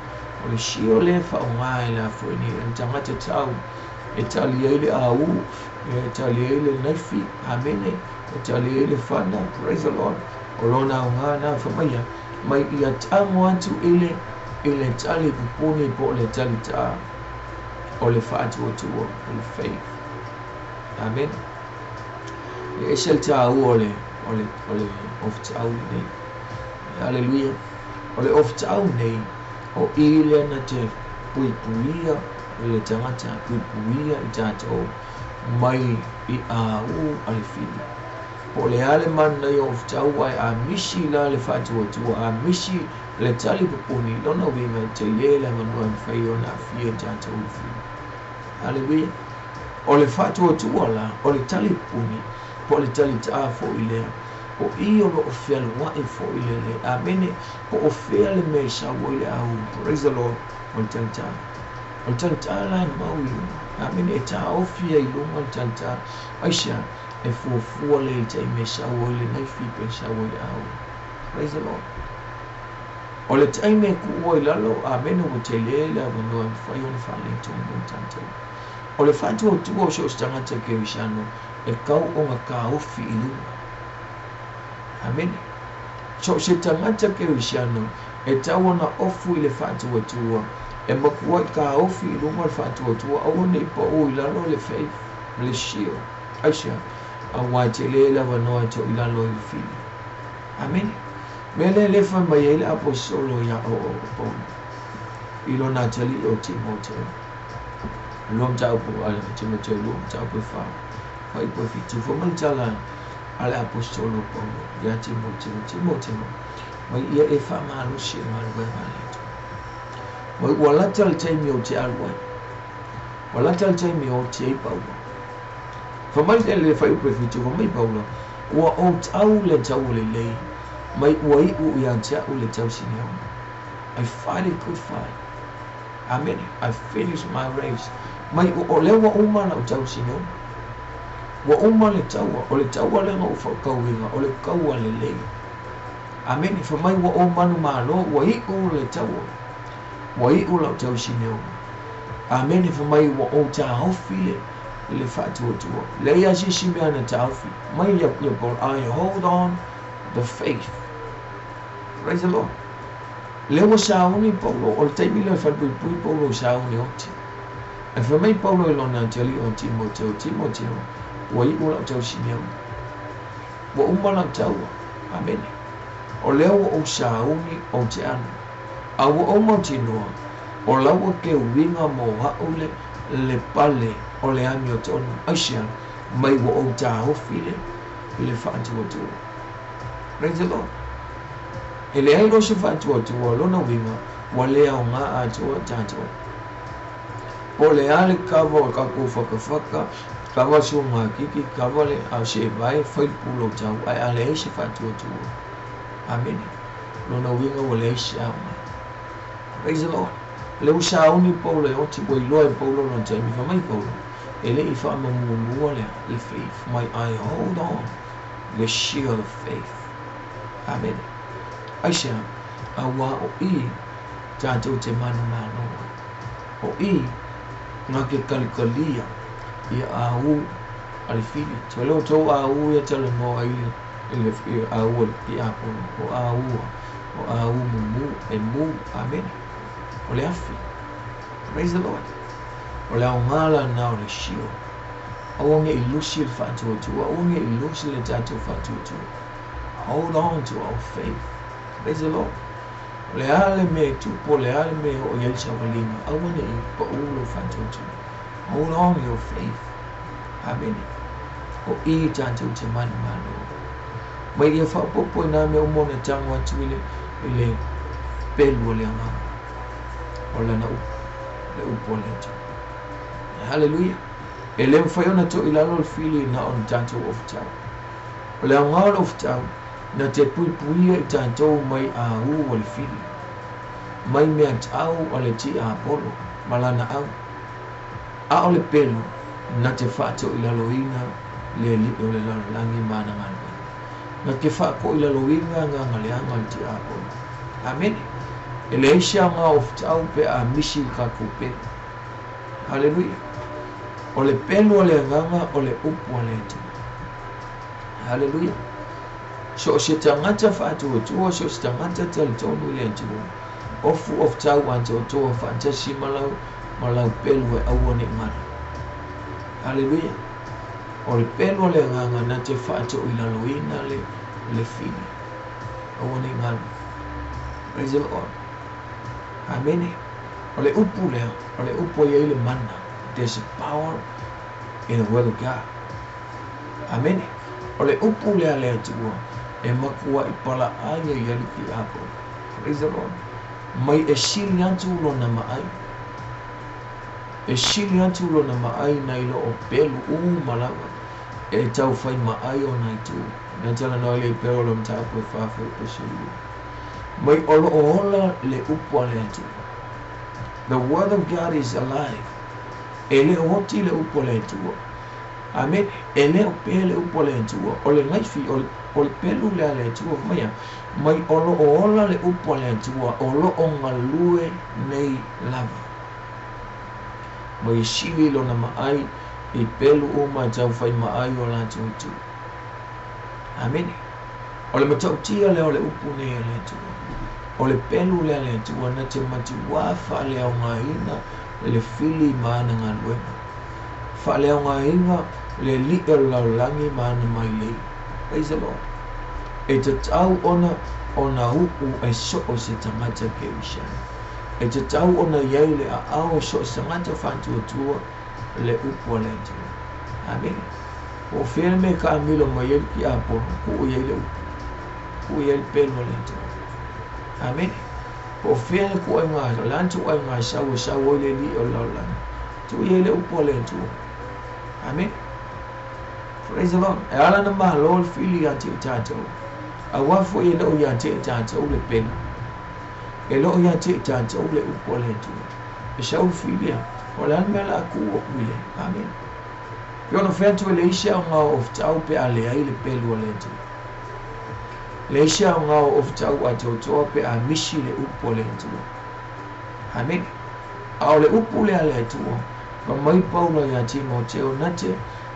O le shield lea e faaaoga e le afua nei, le tagata tau e tali ai le au, e tali ai le naifi, amene, e tali ai le fana, praise the Lord. O lona aoga na, fai mai ia, mai ia tago atu i le, i le tali pupuni po o le tali tā o le faatuatua, o le faith. Amene. E ese le tāua o le, o le, o le ofutau lenei. Haleluia. O le ofutau nei, o i lea na te puipuia le tagata, puipuia i tatou mai i au a le fili. Po o le a le manaia o ofutau ae a misi la le faatuatua, a misi le tali pupuni, lona uiga e tele le avanoa e mafai ona aafia i tatou i le fili. Haleluia. O le faatuatua la, o le tali pupuni, po o le tali taa foi lea, o i o loo fealuai foi le le. Amene. Po o fea le mea e sau ai le au. Praise the Lord. O le tali taa. O le tali taa la e mau i luga. Amene. E taofi ai i luga le tali taa. Aisea? E fuafua lea i taimi e sau ai le naifi pe sau ai le au. Praise the Lord. O le taimi e kuu ai lalo, amene, ua tele le avanoa e mafai ona faaletonu ai tatou. O le faatuatua o so o se tagata Kerisiano e kau ona taofi i luga. Amene. So o se tagata Kerisiano e tau ona ofu i le faatuatua, e matua i taofi i luga le faatuatua, aua ne i pau i lalo le faith, le shield. Aisea? Aua e tele le avanoa e toilalo ai le fili. Amene. Mea lea le fai mai ai le aposetolo ia o o Paulo i lona atalii o Timoteo. Lua mataupu a Timoteo lua mataupu e fa, fuaiupu e fitu. Fai mai le tala a le aposetolo o Paulo ia Timoteo, Timoteo, mai ia e faamalosi i galuega a le Atua. Mai ua lata le taimi ou te alu ai. Ua lata le taimi e oti ai Paulo. Fai mai le fuaiupu e 7, fai mai Paulo, ua ou tau le taua lelei, mai ua iu ia te au le tausineoga. I fight a good fight. Amene. I finish my race. Mai o lea ua uma lau tausineoga. Ua uma le taua, o le taua lea na ou faatauina, o le taua lelei. Amene. Fai mai ua ou manumalo, ua iu le taua. Ua iu lau tausineoga. Amene. Fai mai ua ou taofi le faatuatua. Leai lava se isi mea na taofi. Mai ia Paul, I hold on the faith. Praise the Lord. Lea ua sauni Paulo, o le taimi lea e falepuipui Paulo i sauni oti. Ae fai mai Paulo i lona atialii o Timoteo, Timoteo, ua iu lau tausineoga. Ua uma lau taua. Amene. O lea ua ou sauni ou te alu. A ua ou mautinoa, o la ua keuiga mo a'u le le pale o le amiotonu. Aisea? Mai ua ou taofi le le faatuatua. Praise the Lord. E leai loa se faatuatua, lona uiga, ua le aoga atoa tatou. Po o le a le kava o tatou fatafata, kava sugatiki, kava le a seevae, fai le pulou tau, ae a leai se faatuatua. Amene. Lona uiga ua leai se aoga. Praise the Lord. Lea ua sauni Paulo e oti, ua iloa e Paulo lona taimi. Fai mai Paulo, e le i faamamuamua le, le faith, mai I hold on the shield of faith. Amene. Aisea? Auā o i tātou te manumalo ai. O i ngā ke kalikalia ia āu a le fili. Te leo tau āu ia talanoa i le, i le i āu a le tiapono. O āua, o āu mumu, e mu. Amene. O le afi. Praise the Lord. O le aoga lana o le shield. Aua ne i lusi le faatuatua, aua ne i lusi le tatou faatuatua. Hold on to our faith. Praise the Lord. O le a le mea e tupu, o le a le mea e oo i ai le savaliga, aua ne i pau lou faatuatua. Hold on your faith. Amene. O i tatou te manumalo. Mai ia faaopoopo i nā mea uma ona tago atu i le, i le pelu o le agaga. O lana upu, le upu a le Atua. Haleluia. E le mafai ona toʻi i lalo le fili na o ni tatou ofutau. O le aoga o le ofutau, na te puipuia i tatou mai āū a le fili, mai mea tau a le tiapolo ma lana au. A o le pelu, na te faatoʻilaloina le alii o le lalolagi ma ana galuega. Na te faatoʻilaloina agaga leaga o le tiapolo. Amene. E leai se aoga o ofutau pe a misi i le tatou pelu. Haleluia. O le pelu o le agaga o le upu a le Atua. Haleluia. So o se tagata faatuatua, so o se tagata talitonu i le Atua, ofu ofutau atoatoa faatasi ma lau, ma lau pelu e aua ne i galo. Haleluia. O le pelu o le agaga na te faatoilaloina le, le fili. Aua ne i galo. Praise the Lord. Amene. O le upu lea, o le upu e i ai le mana. There's a power in the word of God. Amene. O le upu lea a le Atua e matuaʻi palaʻai ai ai le tiapolo. Praise the Lord. Mai e sili atu lona maʻai. E sili atu lona maʻai nai lo o pelu uma lava e taufai maʻai ona itu. Na talanoa ai le pelu o le mataupu e 4 fuaiupu 12. Mai o lo o ola le upu a le Atua. The word of God is alive. E le o oti le upu a le Atua. Amene. E le o pē le upu a le Atua. O le gaifi, o le, o le pelu lea a le Atua, fai mai a, mai o lo o ola le upu a le Atua, o lo o galue nei lava. Mai e sili lona maʻai i pelu uma e taufai maʻai o latou itu. Amene. O le matautia lea o le upu nei a le Atua. O le pelu lea a le Atua na te matuā faaleaogaina le fili ma ana galuega. Faaleaogaina le alii o le lalolagi ma ana mailei. Praise the Lord. E tatau ona ona uu e so o se tagata kerisiano. E tatau ona i ai le aao e so o se tagata faatuatua le upu a le Atua. Amene. Po o fea le mea e taamilo mai ai le tiapolo, tuu i ai le upu. Tuu i ai le pelu a le Atua. Amene. Po o fea le tuuaiga, o le a le tuuaiga e sau e sau ai le alii o le lalolagi. Tuu i ai le upu a le Atua. Amene. Praise the Lord. E ala na malo le fili ia te i tatou. Aua foi e le o ia te i tatou le pelu. E le o ia te i tatou le upu a le Atua. E sau le fili ia. O le a le mea o le a tuu aku i ai. Amene. Pe ona fai atu e leai se aoga o ofutau pe a leai le pelu a le Atua. Leai se aoga o ofutau atoatoa pe a misi le upu a le Atua. Amene. A o le upu lea a le Atua, fai mai Paulo iā Timoteo, na te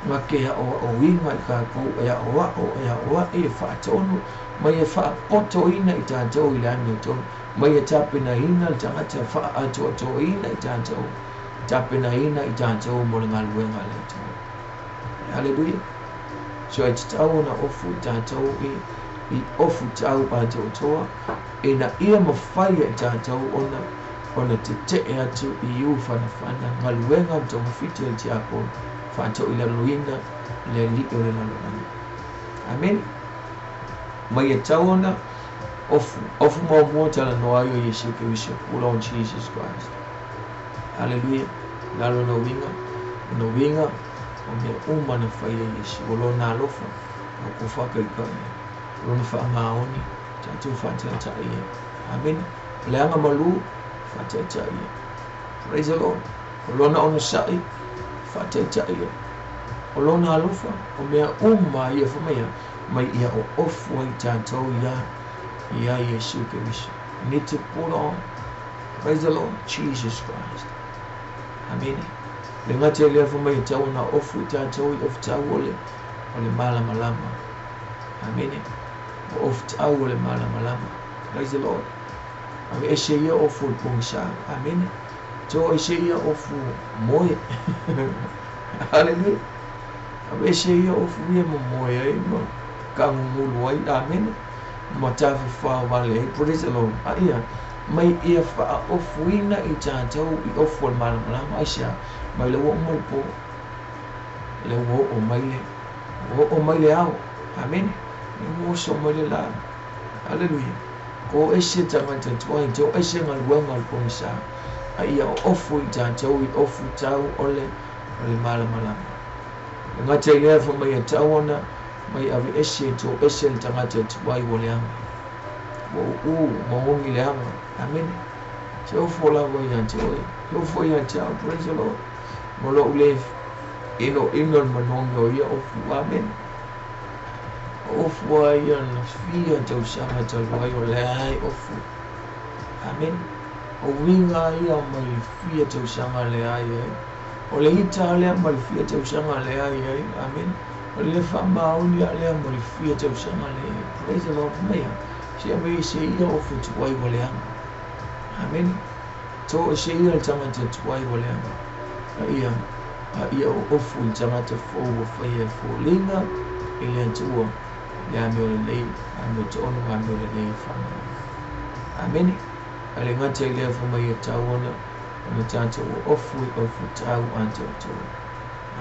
na te aʻoaʻoina i kākou e aʻoaʻo, e aʻoaʻi, e faatonu, ma ia faapotoina i tātou i le amiotonu, ma ia tapenaina le tagata e faaatoatoaina i tātou, tapenaina i tātou mo le galuega a le Atua. Haleluia! So e tatau ona ofu i tātou i, i ofu tau atoatoa, ina ia mafai e tātou ona ona teteʻe atu i u fanafana galuega ma togafiti o le tiapolo faatoilaloina le alii o le lalolagi. Amene. Mai e tau ona ofu, ofu muamua talanoa ai o Iesu Keriso, o Lord Jesus Christ. Haleluia. Lalo na uiga, na uiga o mea uma na faia Iesu, o lona alofa, o ko whakaikai, o lona whaamaoni, tatou whaataitai ai. Amene. O le aga malū, faataitai ai. Praise the Lord. O lona onosai, faataitai ai. O lona alofa, o mea uma ia fai mai mai ia oofu ai tatou iā, iā Iesu Keriso. We need to put on, praise the Lord, Jesus Christ. Amene. Le gata i lea fai mai e tatau ona ofu i tatou i ofutau o le, o le malamalama. Amene. O ofutau o le malamalama. Praise the Lord. Aveese ia ofu o le pogisa. Amene. Toese ia ofu moe. Haleluia. Aveese ia ofu ia ma moe ai ma kagugulu ai. Amene. Ma tafafao vale ai. Praise the Lord. A ia, mai ia faaofuina i tatou i ofu o le malamalama. Aisea? Mai le ua uma le po. Le ua oo mai le, ua oo mai le ao. Amene. Le ua oso mai le la. Aleluia. Ko ese tagata tuai, to ese galuega o le pogisa, a ia oofu i tatou i ofu tau o le, o le malamalama. E gata i lea fai mai e tatau ona mai aveese to ese le tagata tuai ua leaga. Ua u'u ma ogi leaga. Amene. Te ofo lava ia te oe. Te ofo ia te au. Praise the Lord. Ma lou le inoino le manogi o ia ofu. Amene. O ofu a ia na fia tausaga talu ai o leai ofu. Amene. O uiga ia mai le fia tausaga leai ai. O le ita lea mai le fia tausaga leai ai. Amene. O le faamaoni a lea mai le fia tausaga leai. Praise the Lord. Mai a. Se aveese ia ofu tuai ua leaga. Amene. Toese ia le tagata tuai ua leaga. A ia, a ia oofu i le tagata fou ua faia e foliga i le Atua, le amio lelei, amio tonu, amio lelei faamaoni. Amene. A le gata i lea fai mai e tatau ona, ona tatou oofu i ofu tau atoatoa.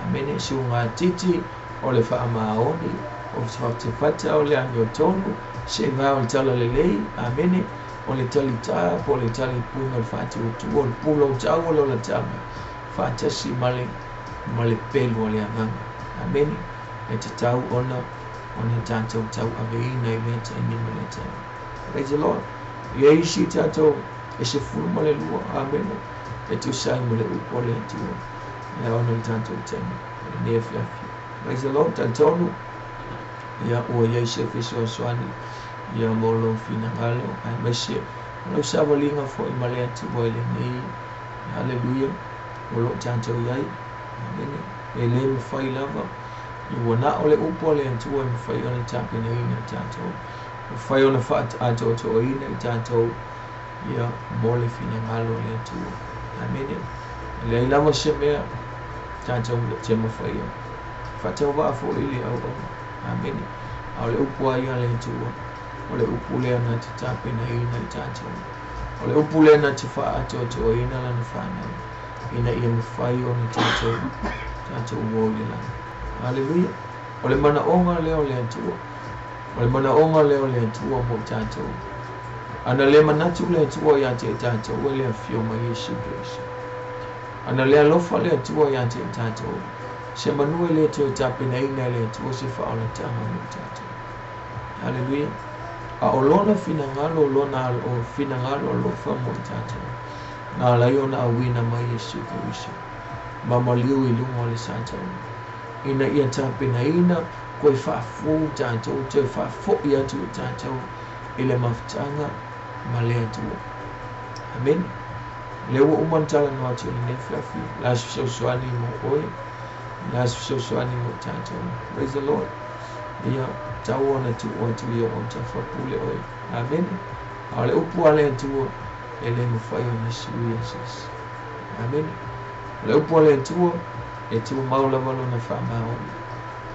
Amene. Sugatiti o le faamaoni, o fatafata o le amiotonu, seva o le talalelei. Amene. O le talitā po o le talipuga o le faatuatua, o le pulou tau o le olataga, faatasi ma le, ma le pelu a le Agaga. Amene. E tatau ona, ona tatou tauaveina i lea taimi ma lea taimi. Praise the Lord. E i ai isi tatou e 12, amene, e tusa ai ma le upu a le Atua, e ao ona le tatou taimi i lenei afiafi. Praise the Lord. Talitonu, ia, ua i ai se fesoasoani ia mo lou finagalo, aemaise o lau savaliga foi ma le Atua i lenei, haleluia, o lo o tatou i ai. Amene. E le mafai lava, ua na o le upu a le Atua e mafai ona tapenaina i tatou, mafai ona faaatoatoaina i tatou, ia, mo le finagalo o le Atua. Amene. E leai lava se mea tatou te mafaia. Faatauvaa foi i le auauna. Amene. A o le upu a ia a le Atua, o le upu lea na te tapenaina i tatou. O le upu lea na te faaatoatoaina lana fanau, ina ia mafai ona tatou, tatou o i le lagi. Haleluia. O le manaoga lea o le Atua. O le manaoga lea o le Atua mo i tatou. Ana le manatu le Atua ia te i tatou, e le afio mai Iesu Keriso. Ana le alofa le Atua ia te i tatou, se manu e le toe tapenaina e le Atua se faaolataga mo i tatou. Haleluia. A o lona finagalo, lona o finagalo alofa mo i tatou, na ala ai ona auina mai Iesu Keriso ma maliu i luga o le sataua, ina ia tapenaina toe faafou tatou, toe faafoi atu i tatou i le mafutaga ma le Atua. Amene. Lea ua uma ona talanoa atu i lenei afiafi, o le a se fesoasoani mo oe, o le a se fesoasoani mo tatou. Praise the Lord. Ia, tau ona tuu atu i ou autafa pule oe. Amene. A o le upu a le Atua, e le mafai ona suia se isi. Amene. O le upu a le Atua, e tumau lava lona faamaoni,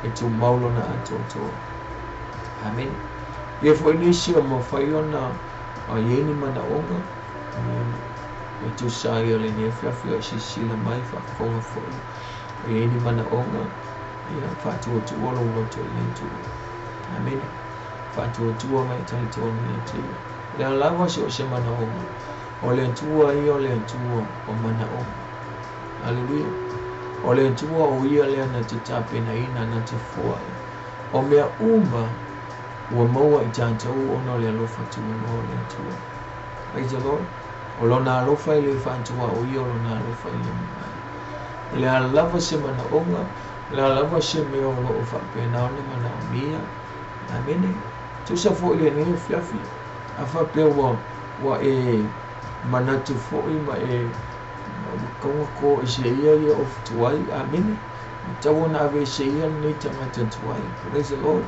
e tumau lona atoatoa. Amene. Ia foi nisi o mafai ona i ai ni manaoga, e tusa ai o lenei afiafi o e silasila mai faafofoga foi, o i ai ni manaoga, ia faatuatua lou loto i le Atua. Amene. Faatuatua ma e talitonu ia te Ia. O le a lava so o se manaoga, o le Atua ia o le Atua o manaoga. Aleluia. O le Atua o Ia lea na te tapenaina, na te foai. O mea uma ua maua i tatou ona o le alofa tuanoa o le Atua. Praise the Lord. O lona alofa e le faatuaoia, o lona alofa e le mavae. O le a lava se manaoga, o le a lava se mea o lo o faapena ona manaomia. Amene. Tusa foi lenei afiafi, a faapea ua, ua e manatu foi ma e ma ua taua ko i se ia ia ofu tuai. Amene. Ua tatau ona aveese ia lenei tagata tuai. Praise the Lord.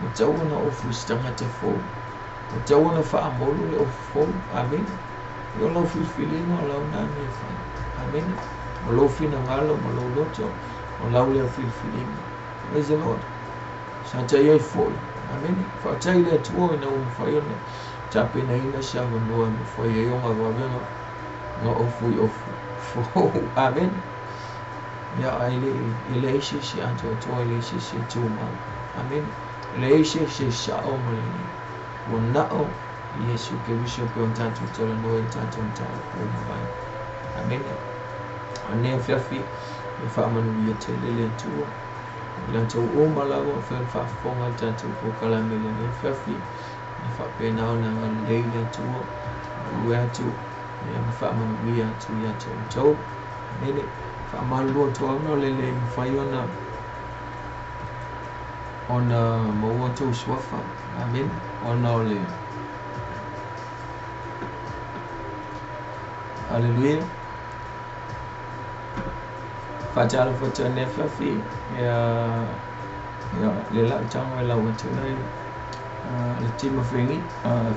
Ua tatau ona ofu i se tagata fou. Ua tatau ona faamolu le ofu fou. Amene. Ia o lau filifiliga o lau na mea e fai. Amene. O lou finagalo ma lou loto, o lau lea filifiliga. Praise the Lord. Sa tai ai foi. Amene. Faafetai i le Atua ina ua mafai ona tapenaina se avanoa e mafai ai ona vave ona ofu i ofu fou. Amene. Ia, ae le, e leai se isi atoatoa, e leai se isi e tumau. Amene. E leai se isi e sao ma lelei. Ua nao Iesu Keriso pei ona tatou talanoa i le tatou mataupu ua mavae. Amene. O lenei afiafi, ia faamanuia tele le Atua i latou uma lava o fai ona faafofoga i le tatou polokalame i lenei afiafi. Ia faapena ona agalelei le Atua, galue atu, ia ma faamanuia atu ia te outou. Amene. Faamalulu atu au ona o le le mafai ona ona maua outou suafa. Amene. Ona o le Aleluia. Faatalofa atu ai lenei afiafi ia ia le lau tago e lau atu nei le tima fengi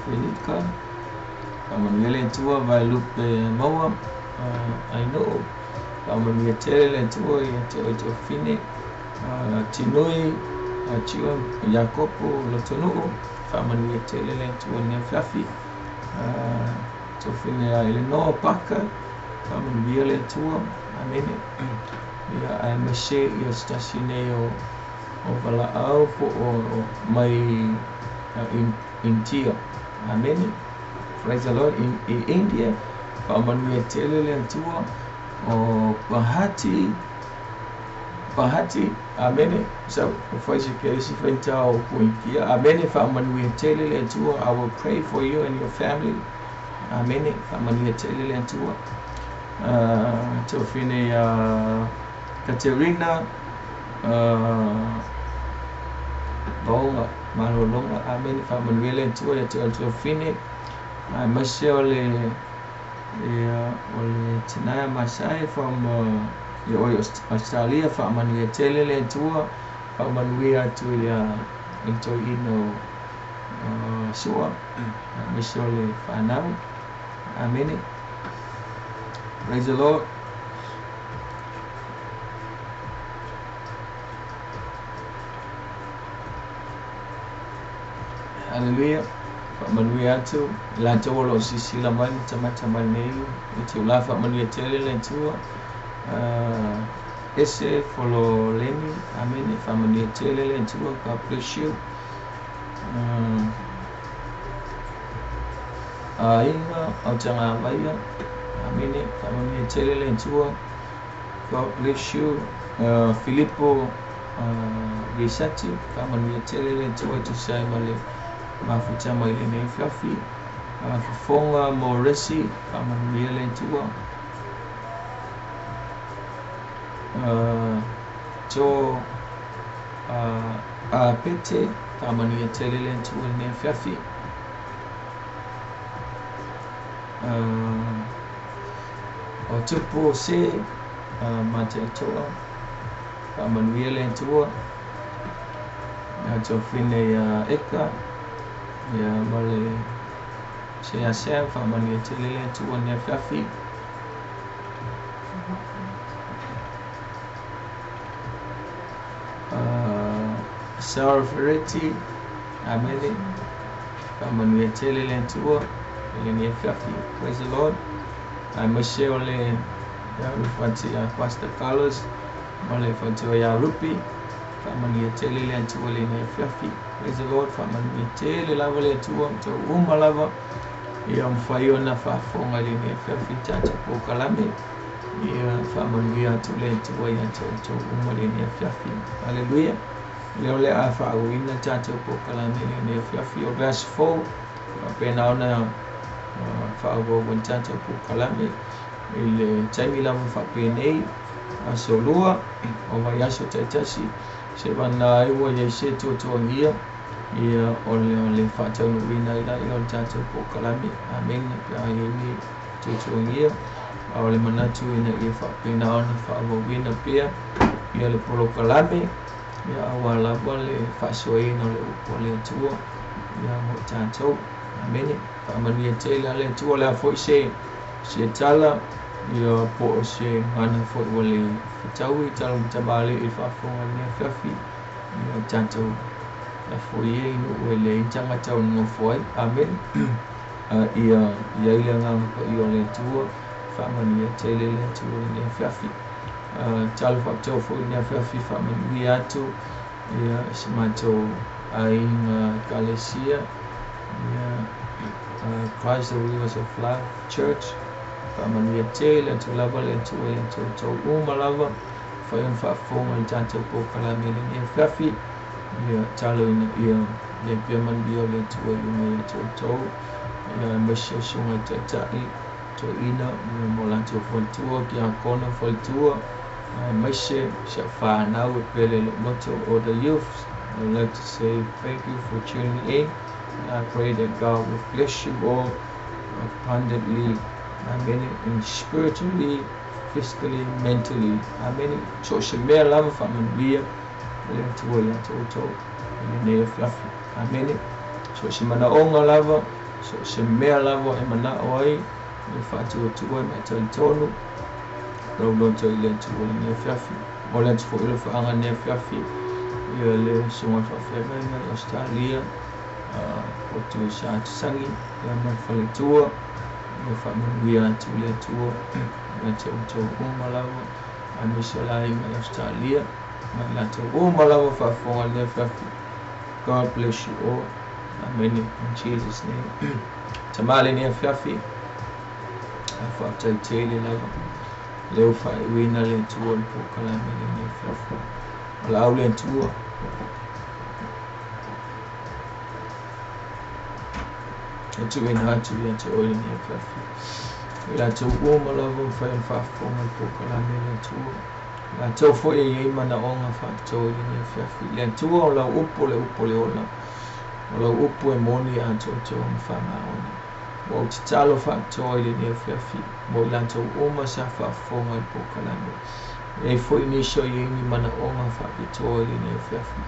fenika faamanuia le Atua Vaelupe maua Ainuu faamanuia tele le Atua ia te oe Tuafafine Tinui Tio Iakopo Lotonuu faamanuia tele le Atua i lenei afiafi Tuafafine ia Elenoa Paka faamanuia le Atua. Amene. Ia aemaise ia se tasi nei o o valaau po o mai India. Amene. Praise the Lord. In, i India, faamanuia tele le Atua o Bahati Bahati, amene. Sa fai se ke se faita o Puikia. Amene, faamanuia tele le Atua. I will pray for you and your family. Amene, faamanuia tele le Atua. Tuafafine ia Katerina Vaoga Malologa. Amene, faamanuia le Atua ia te oe tuafafine, aemaise o le ia o le tina Masai from ia oe Australia. Faamanuia tele le Atua, faamanuia atu ia i le toeaina o Sua, aemaise o le fanau. Amene. Praise the Lord. Hallelujah. Faamanuia atu i latou o lo o silasila mai ma tamata mai nei i te ula faamanuia tele le Atua. Ese Fololeni, amene. Faamanuia tele le Atua. God bless you. Aiga, Autagavaia, amene. Faamanuia tele le Atua. God bless you. Filippo Risati, faamanuia tele le Atua e tusa ai ma le mafuta mai lenei afiafi. Fofoga Moresi, faamanuia le Atua. Jo Apete, faamanuia tele le Atua i lenei afiafi. O Tupu Se Mataitoa, faamanuia le Atua. Ia Tofine ia Eka, ia ma le Sea Sam, faamanuia tele le Atua i lenei afiafi. Sarah Ferretti, amene, faamanuia tele le Atua i lenei afiafi. Praise the Lord. Aemaise o le fati a Pastor Carlos ma le fati o ia Rupi, faamanuia tele le Atua i lenei afiafi. Praise the Lord. Faamanuia tele lava le Atua ma tau uma lava ia mafai ona faafofoga i lenei afiafi tatou polokalame. Ia faamanuia atu le Atua ia te outou uma i lenei afiafi. Haleluia. Lea o le a faauuina tatou polokalame i lenei afiafi. O le aso fou faapena ona faaauau ai le tatou polokalame i le taimi lava faapenei, aso lua o vaiaso taitasi, seivagana ai ua i ai se tuatuagia ia o le faataunuuina ai laia o le tatou polokalame. Amene. Pe a i ai ni tuatuagia, a o le manatu ina ia faapena ona faaauauina pea ia le polokalame, ia aua lava le faasoaina o le upu a le Atua ia mo i tatou. Amene. Faamanuia tele a le Atua. O le a foi se tala ia po o se gana foi ua le fetaui tala ma tamalii i le faafofoga i lenei afiafi, ia tatou lafo ia i nuu e leai ni tagata o nonofo ai. Amene. Ia i ai le agaga paia o le Atua. Faamanuia tele le Atua i lenei afiafi. Tala faapitoa foi i lenei afiafi, faamanuia atu ia si matou aiga Ekalesia, ia Christ the Rivers of Life Church. Faamanuia tele atu lava le Atua ia te outou uma lava fai ona faafofoga i le tatou polokalame i lenei afiafi. Ia talo ina ia i ai pea manuia o le Atua i luga ia te outou, ia aemaise o susuga i taitai toeaina ia ma o latou faletua, kiakona faletua, aemaise si au fanau e pele lou loto. All the youths, I would like to say thank you for tuning in. I pray that God will bless you all abundantly. Amen. And spiritually, physically, mentally. Amen. So se mea lava faamanuia le Atua ia te outou i lenei afiafi. Amene. So se manaoga lava, so se mea lava e manao ai, e faatuatua e maitalitonu lau loto i le Atua i lenei afiafi. Mo le atu foi le faaga lenei afiafi ia le susuga faafeagaiga i Australia, o tu sa atusangi ia ma le faletua. Ia faamanuia atu le Atua ia te outou uma lava, aemaise o le aiga i Australia ma i latou uma lava faafofoga i lenei afiafi. God bless you all. Amen. In Jesus name. Tamā lenei afiafi, a faafetai tele lava lea ua faaiuina le Atua i le polokalame i lenei afiafi. O lau le Atua e tuuina atu ia te oe lenei afiafi. I latou uma lava mafai ona faafofoga i le polokalame le Atua. Latou foi e i ai manaoga faapitoa i lenei afiafi. Le Atua o lau upu o le upu o le ola. O lau upu e moni atoatoa ma faamaoni. Ua ou tatalo faapitoa i lenei afiafi mo i latou uma sa faafofoga i le polokalame. E i ai foi nisi o i ai ni manaoga faapitoa i lenei afiafi.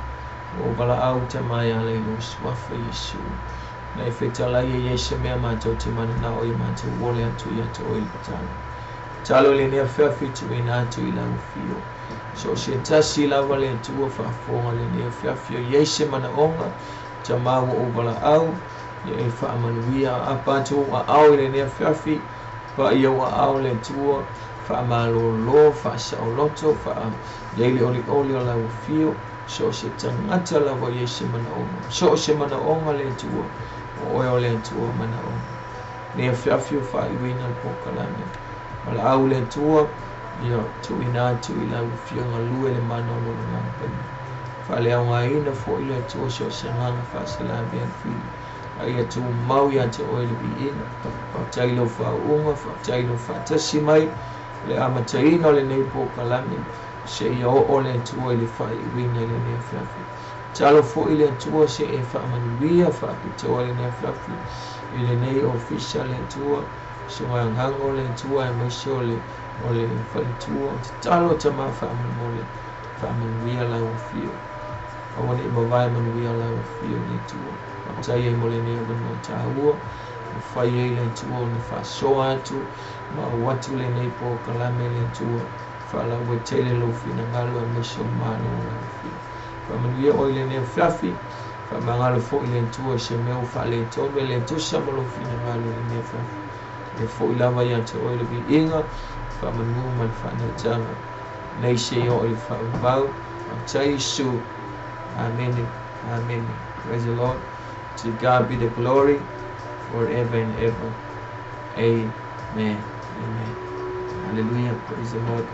Ua ou valaau Tama e ala i lou suafa Iesu. Na e fetalai e i ai se mea matou te mananao ia matou ole atu ia te oe i le tatalo. Tatalo i lenei afiafi tuuina atu i lau afio. So o se tasi lava le Atua faafofoga i lenei afiafi o i ai se manaoga, Tama ua ou valaau, ia e faamanuia aapa atu ou aao i lenei afiafi, paia ou aao le Atua, faamalōlō, faasaoloto, faa i ai le olioli o lau afio. So o se tagata lava i ai se manaoga. So o se manaoga le Atua, o oe o le Atua manaoga. Nei afiafi o faaiuina le polokalame. Valaau le Atua, Ia tuuina atu i lau Afioga lue le mana o lou Agaga Paia. Faaleaogaina foi le Atua so o se agaga faasalaavea le fili, a ia tumau ia te oe le viiga. Faafetai i lau faauuga, faafetai i lou faatasi mai i le amataina o lenei polokalame, seia oo le Atua i le faaiuina i lenei afiafi. Tatalo foi le Atua se i e faamanuia faapitoa i lenei afiafi i lenei ofisa le Atua, susuga o le Atua aemaise o le o le faletua. Tatalo Tama faamolemole, faamanuia lau afio. Aua ne i mavae manuia lau afio le Atua. Faafetai ai mo lenei avanoa taua, mafai ai le Atua ona faasoa atu ma au atu lenei polokalame le Atua. Faalauaitele lou finagalo aemaise o le Malo o lau afio. Faamanuia oe i lenei afiafi, faamagalo foi le Atua i se mea ua faaletonu e le tusa ma lou finagalo i lenei afiafi. E foi lava ia te oe le viiga, faamanu ma le faanautaga, nei seia oo i le faavavau. Faafetai Iesu. Amene. Amene. Praise the Lord. To God be the glory forever and ever. Amen. Amen. Hallelujah. Praise the Lord.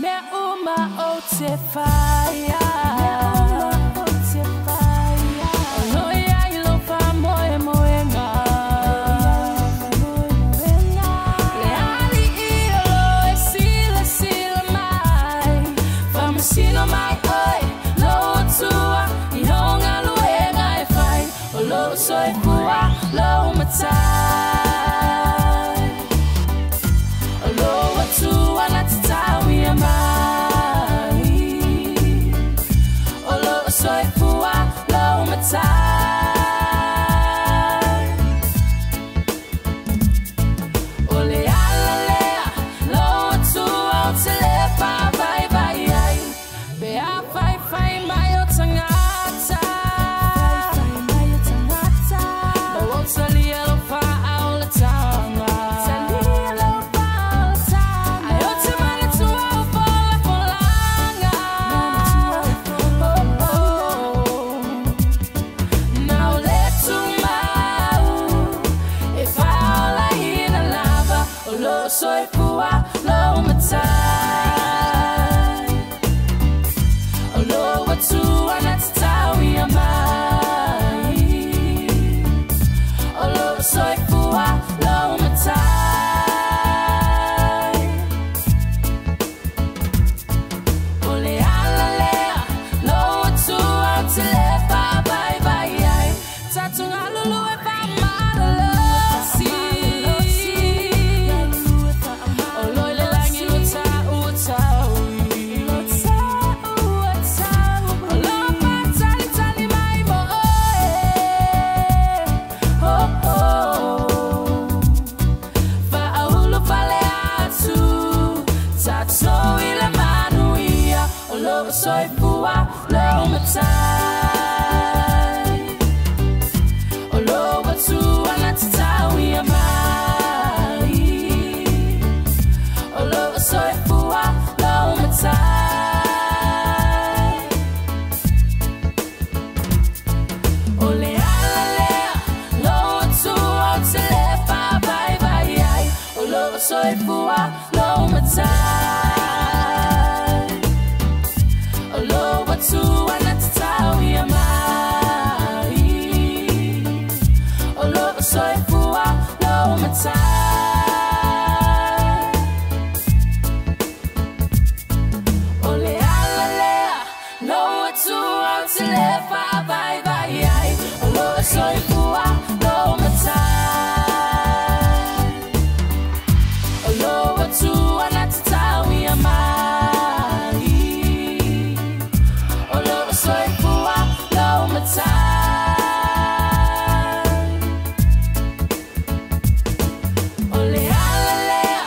Mea uma o te whaia. O ia i lo wha moe moenga. Le ali i o lo e sila sila mai. Whamasino mai oi, lo atua i honga luenga e whai. O lo soifua, lo matai. O lo atua na te tauia mai. O lo soifua, lo matai. O le ala lea, lo atua o te le whawhai vai ai. Pe a whai whai mai o tangata. O o talia lo wha au le tanga. Ai o te mana tua o fola folanga. Oh, oh. Na o le tumau, e whaola ina lava. O lo soifua, lo matai. O lo atua na te tauia mai. O lo soifua, lo matai. O le ala lea, lo atua o te le whawhai vai ai. Tatunga lulu e whamalalosi. O loi le langi lo tau o taui. O lo whatali tali mai mo oe. Oh, oh. Whaaulu whale atu, tatou i le manuia. O lo soifua, lo matai. O lo atua na te tauia mai. O lo soifua, lo matai. O le ala lea, lo atua o te le whawhai vai ai. O lo soifua, lo matai. O lo atua na te tauia mai. O lo soifua, lo matai. O le ala lea, lo atua o te le whawhai vai ai. O lo soifua, lo matai. O lo atua na te tauia mai. O lo soifua, lo matai. O le ala lea,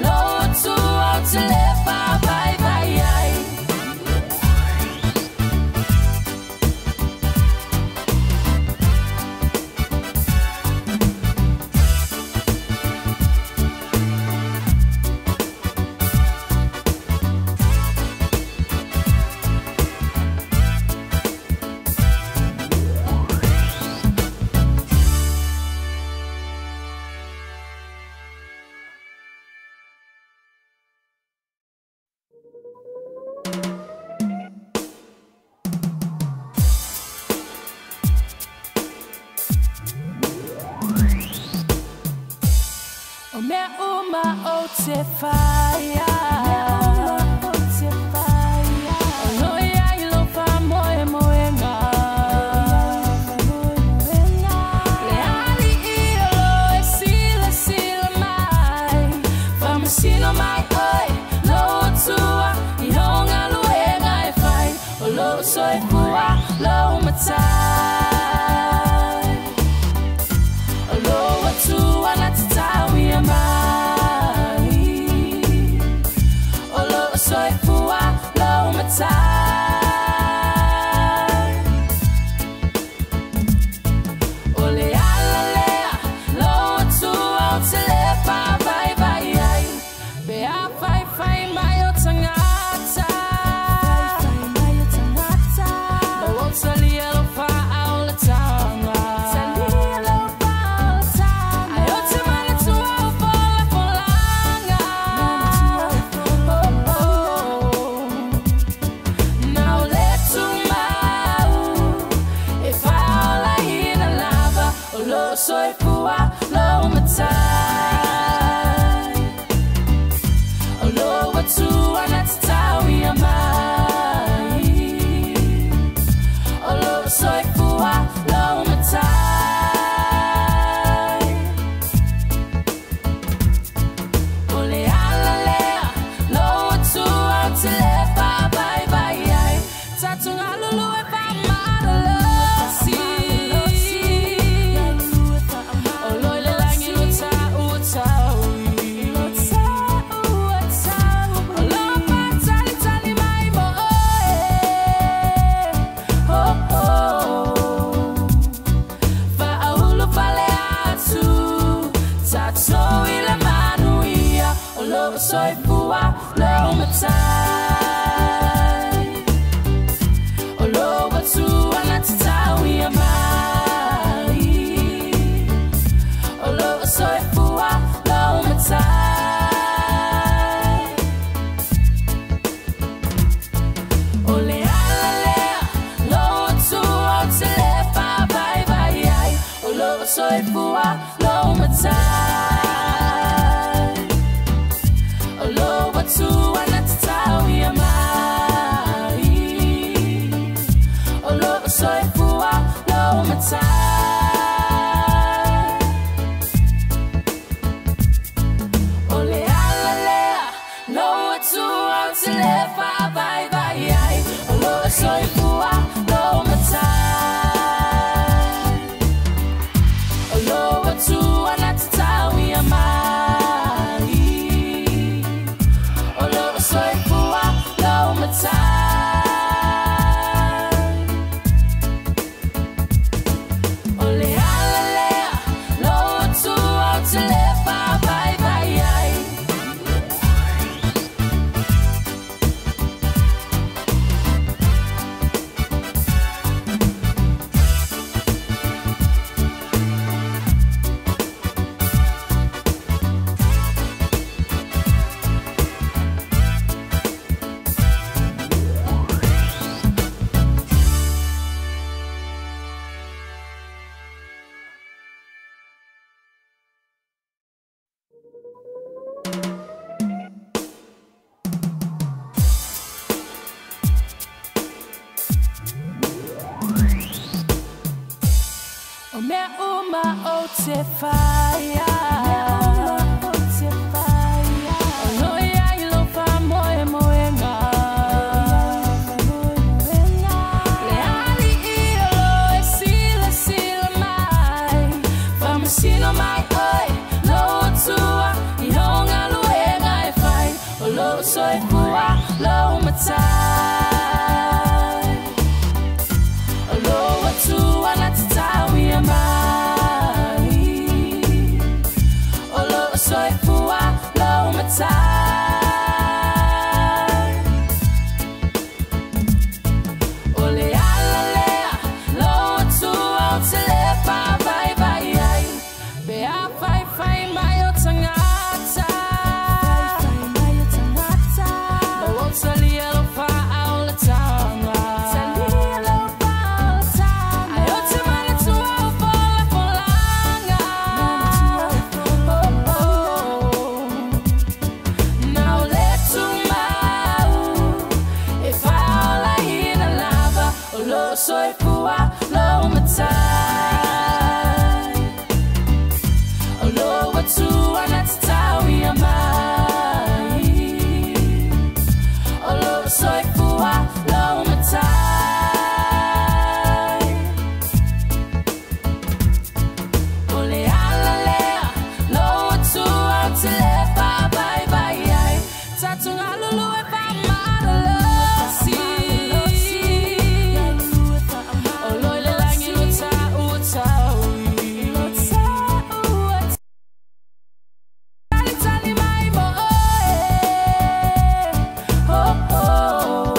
lo atua o te le whawhai vai ai. O mea uma o te whaia. O lo ia i lo wha moe moenga. Le ali i o lo e sila sila mai. Whamasino mai oi, lo atua i honga luenga e whai. O lo soifua, lo matai. O lo atua na te tauia mai. soifua lou matai. O lou Atua na tatau ia mai. O lou soifua lou matai. O le ala lea lou Atua ou te le faavaivai ai. O lou soifua lou matai. O lou Atua na tatau ia mai. O lou soifua lou matai. O le ala lea lou Atua ou te le faavaivai ai. O lou soifua lou matai. O lou Atua na tatau ia mai. O lou soifua lou matai. O le ala lea lou Atua ou te le faavaivai ai. O mea uma o te whaia. O loi ai lo wha moe moenga. Le ali i o lo e sila sila mai. Whamasino mai oi lo Atua i honga luenga e whai. O lo soifua lo matai. O lo Atua na tatau ia mai. O lo soifua lo matai. O le ala lea lo Atua ou te le faavaivai ai. Pe a whaiwhai mai o tangata. Ma o talia lo whaao le tanga. Ai o te manatua o fola folanga. Oh, oh. Na o le tumau e whaola ina lava. O lo soifua lo matai. O lo Atua na tatau ia mai. O lo soifua lo matai. O le ala lea lo Atua ou te le faavaivai ai. Tatunga lulu e whamalalosi. O loi le langi lo tau taui. Tali tali mai mo oe. Oh, oh.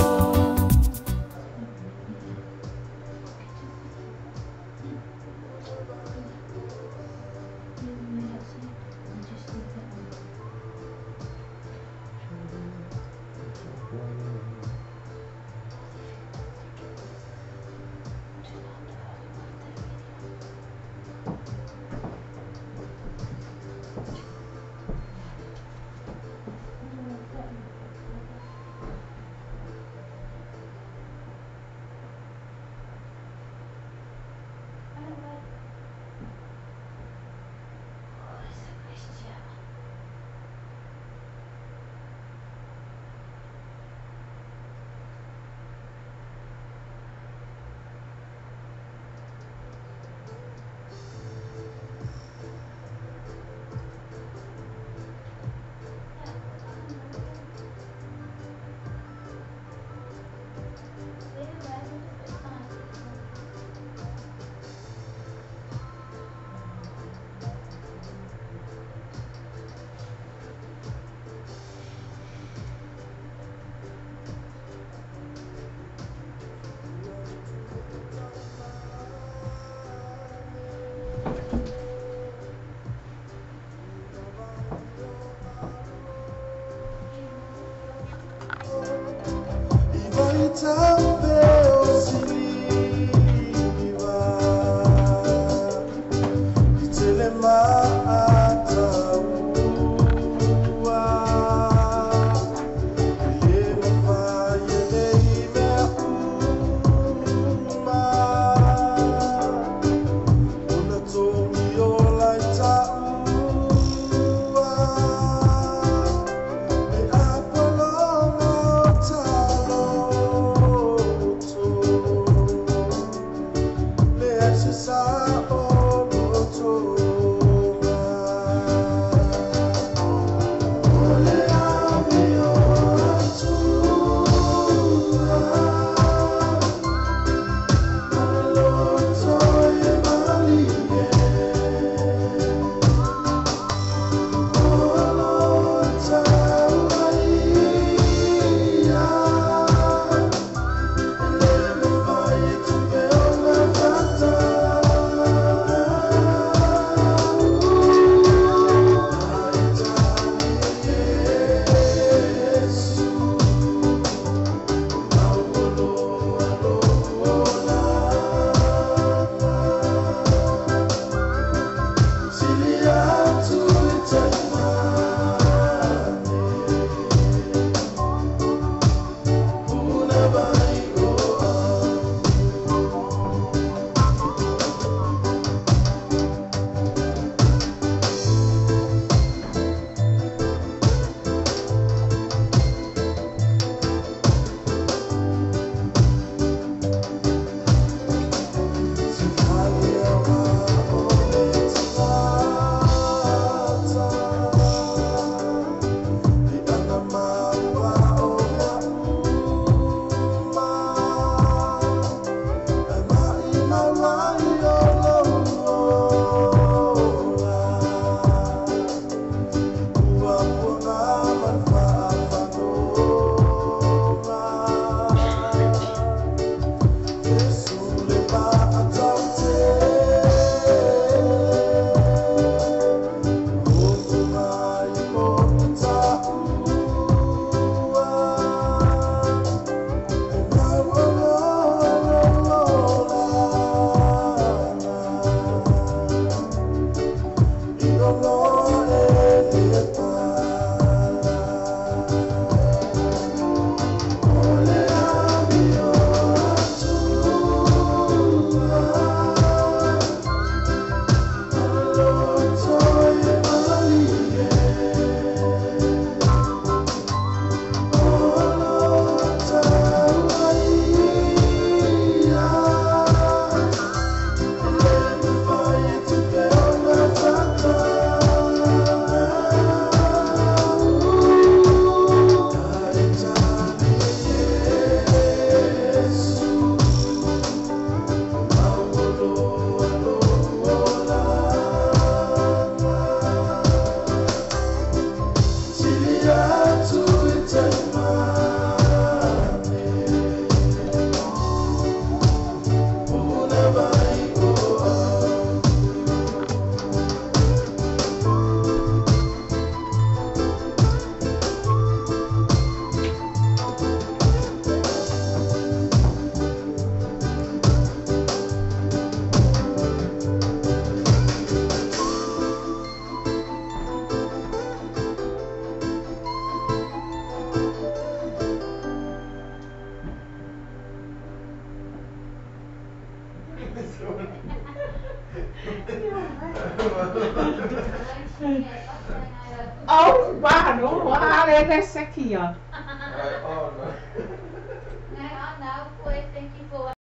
Oh, wow, no, det er så.